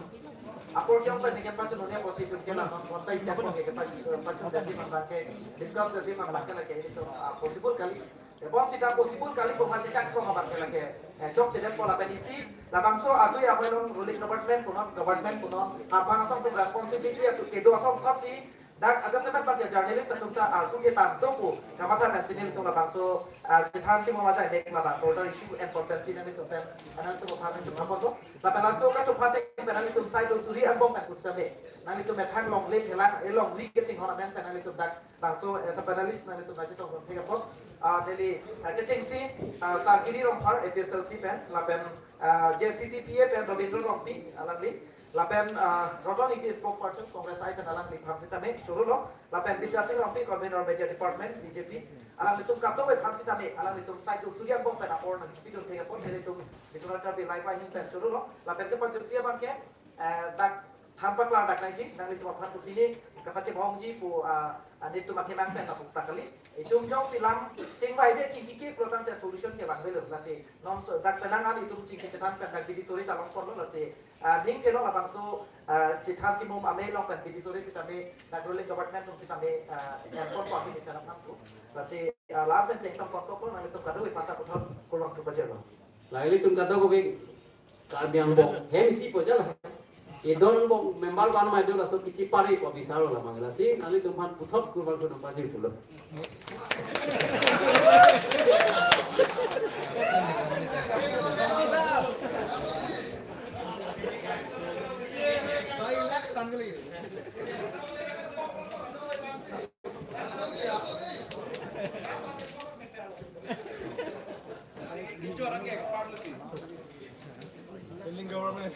Apor ke ong tadi kepachun unia posi itum ke la non kota isi apor ke kepa-, pachun jadi man bangke, discuss jadi man bangke lake itum, ah, possible kali. Ebong sita possible kali boma chechak ko habar ke lake, eh, chokche detpo lapen isi, labangso aduya hoi long ruling government punon, government punon, hamphang asong atum responsibility atum kedo asong thotsi, dak ada semet bangke journalist atum ta arju ke tanto pu, kamatha pensi nelitum labangso, ah, chethan chimum ajai nek mata border issue and competency nanglitum pen, nanglitum aphan nangchepha ponpo. Lapen laso kachepha ateng pen nanglitum saido suri angbong pen pusitame, nanglitum methang longle phelang, eh, longri kachinghon amen pen nanglitum dak bangso, eh, as a panelist nanglitum nangchetong thek apot, ah, neli, ah, kechengsi, ah, Sar Giri Rongphar, A P H L C pen, lapen, ah, J C C P A pen Rabindra Rongpi, alangli, lapen, ah, Roton Ingti spokesperson Congress I pen alangliphan sitame choro long, lapen Bidya Sing Rongpi, convener media department, B J P, alanglitum kadokave aphan sitame, alanglitum saido suri angbong pen apor nangkipidun thek apot, nelitum Biswanath Karbi Live ahin pen choro long, lapen kepachunsi abangke, eh, dak than paklang dak nangji, nanglitum aphan tu pini kapachebongji pu, ah, ah, nelitum akemang pen apuk ta kali. Itum jongsi lam chingvai de chingki ke pulo tangte solution ke vangvelo, lasi non so dak penang an itum chingki chethan pen dak divisory ta long ponlo, lasi, ah, ning ke long labangso, ah, chethan chimum amei along pen divisory sitame dak ruling government atum sitame, ah, en ponpo isi chethan aphan su. Lasi, ah, la pen sengtong pon toklo, nanglitum kadokave aphan ta puthot kurvangthu pajirlo. La ilitum kadokave Karbi angbong hem isi po jala. Idon angbong member ban mai do laso kichi pari po bisar lo labang, lasi nanglitum aphan puthot kurvangthu nangpajir thulo. Selling government.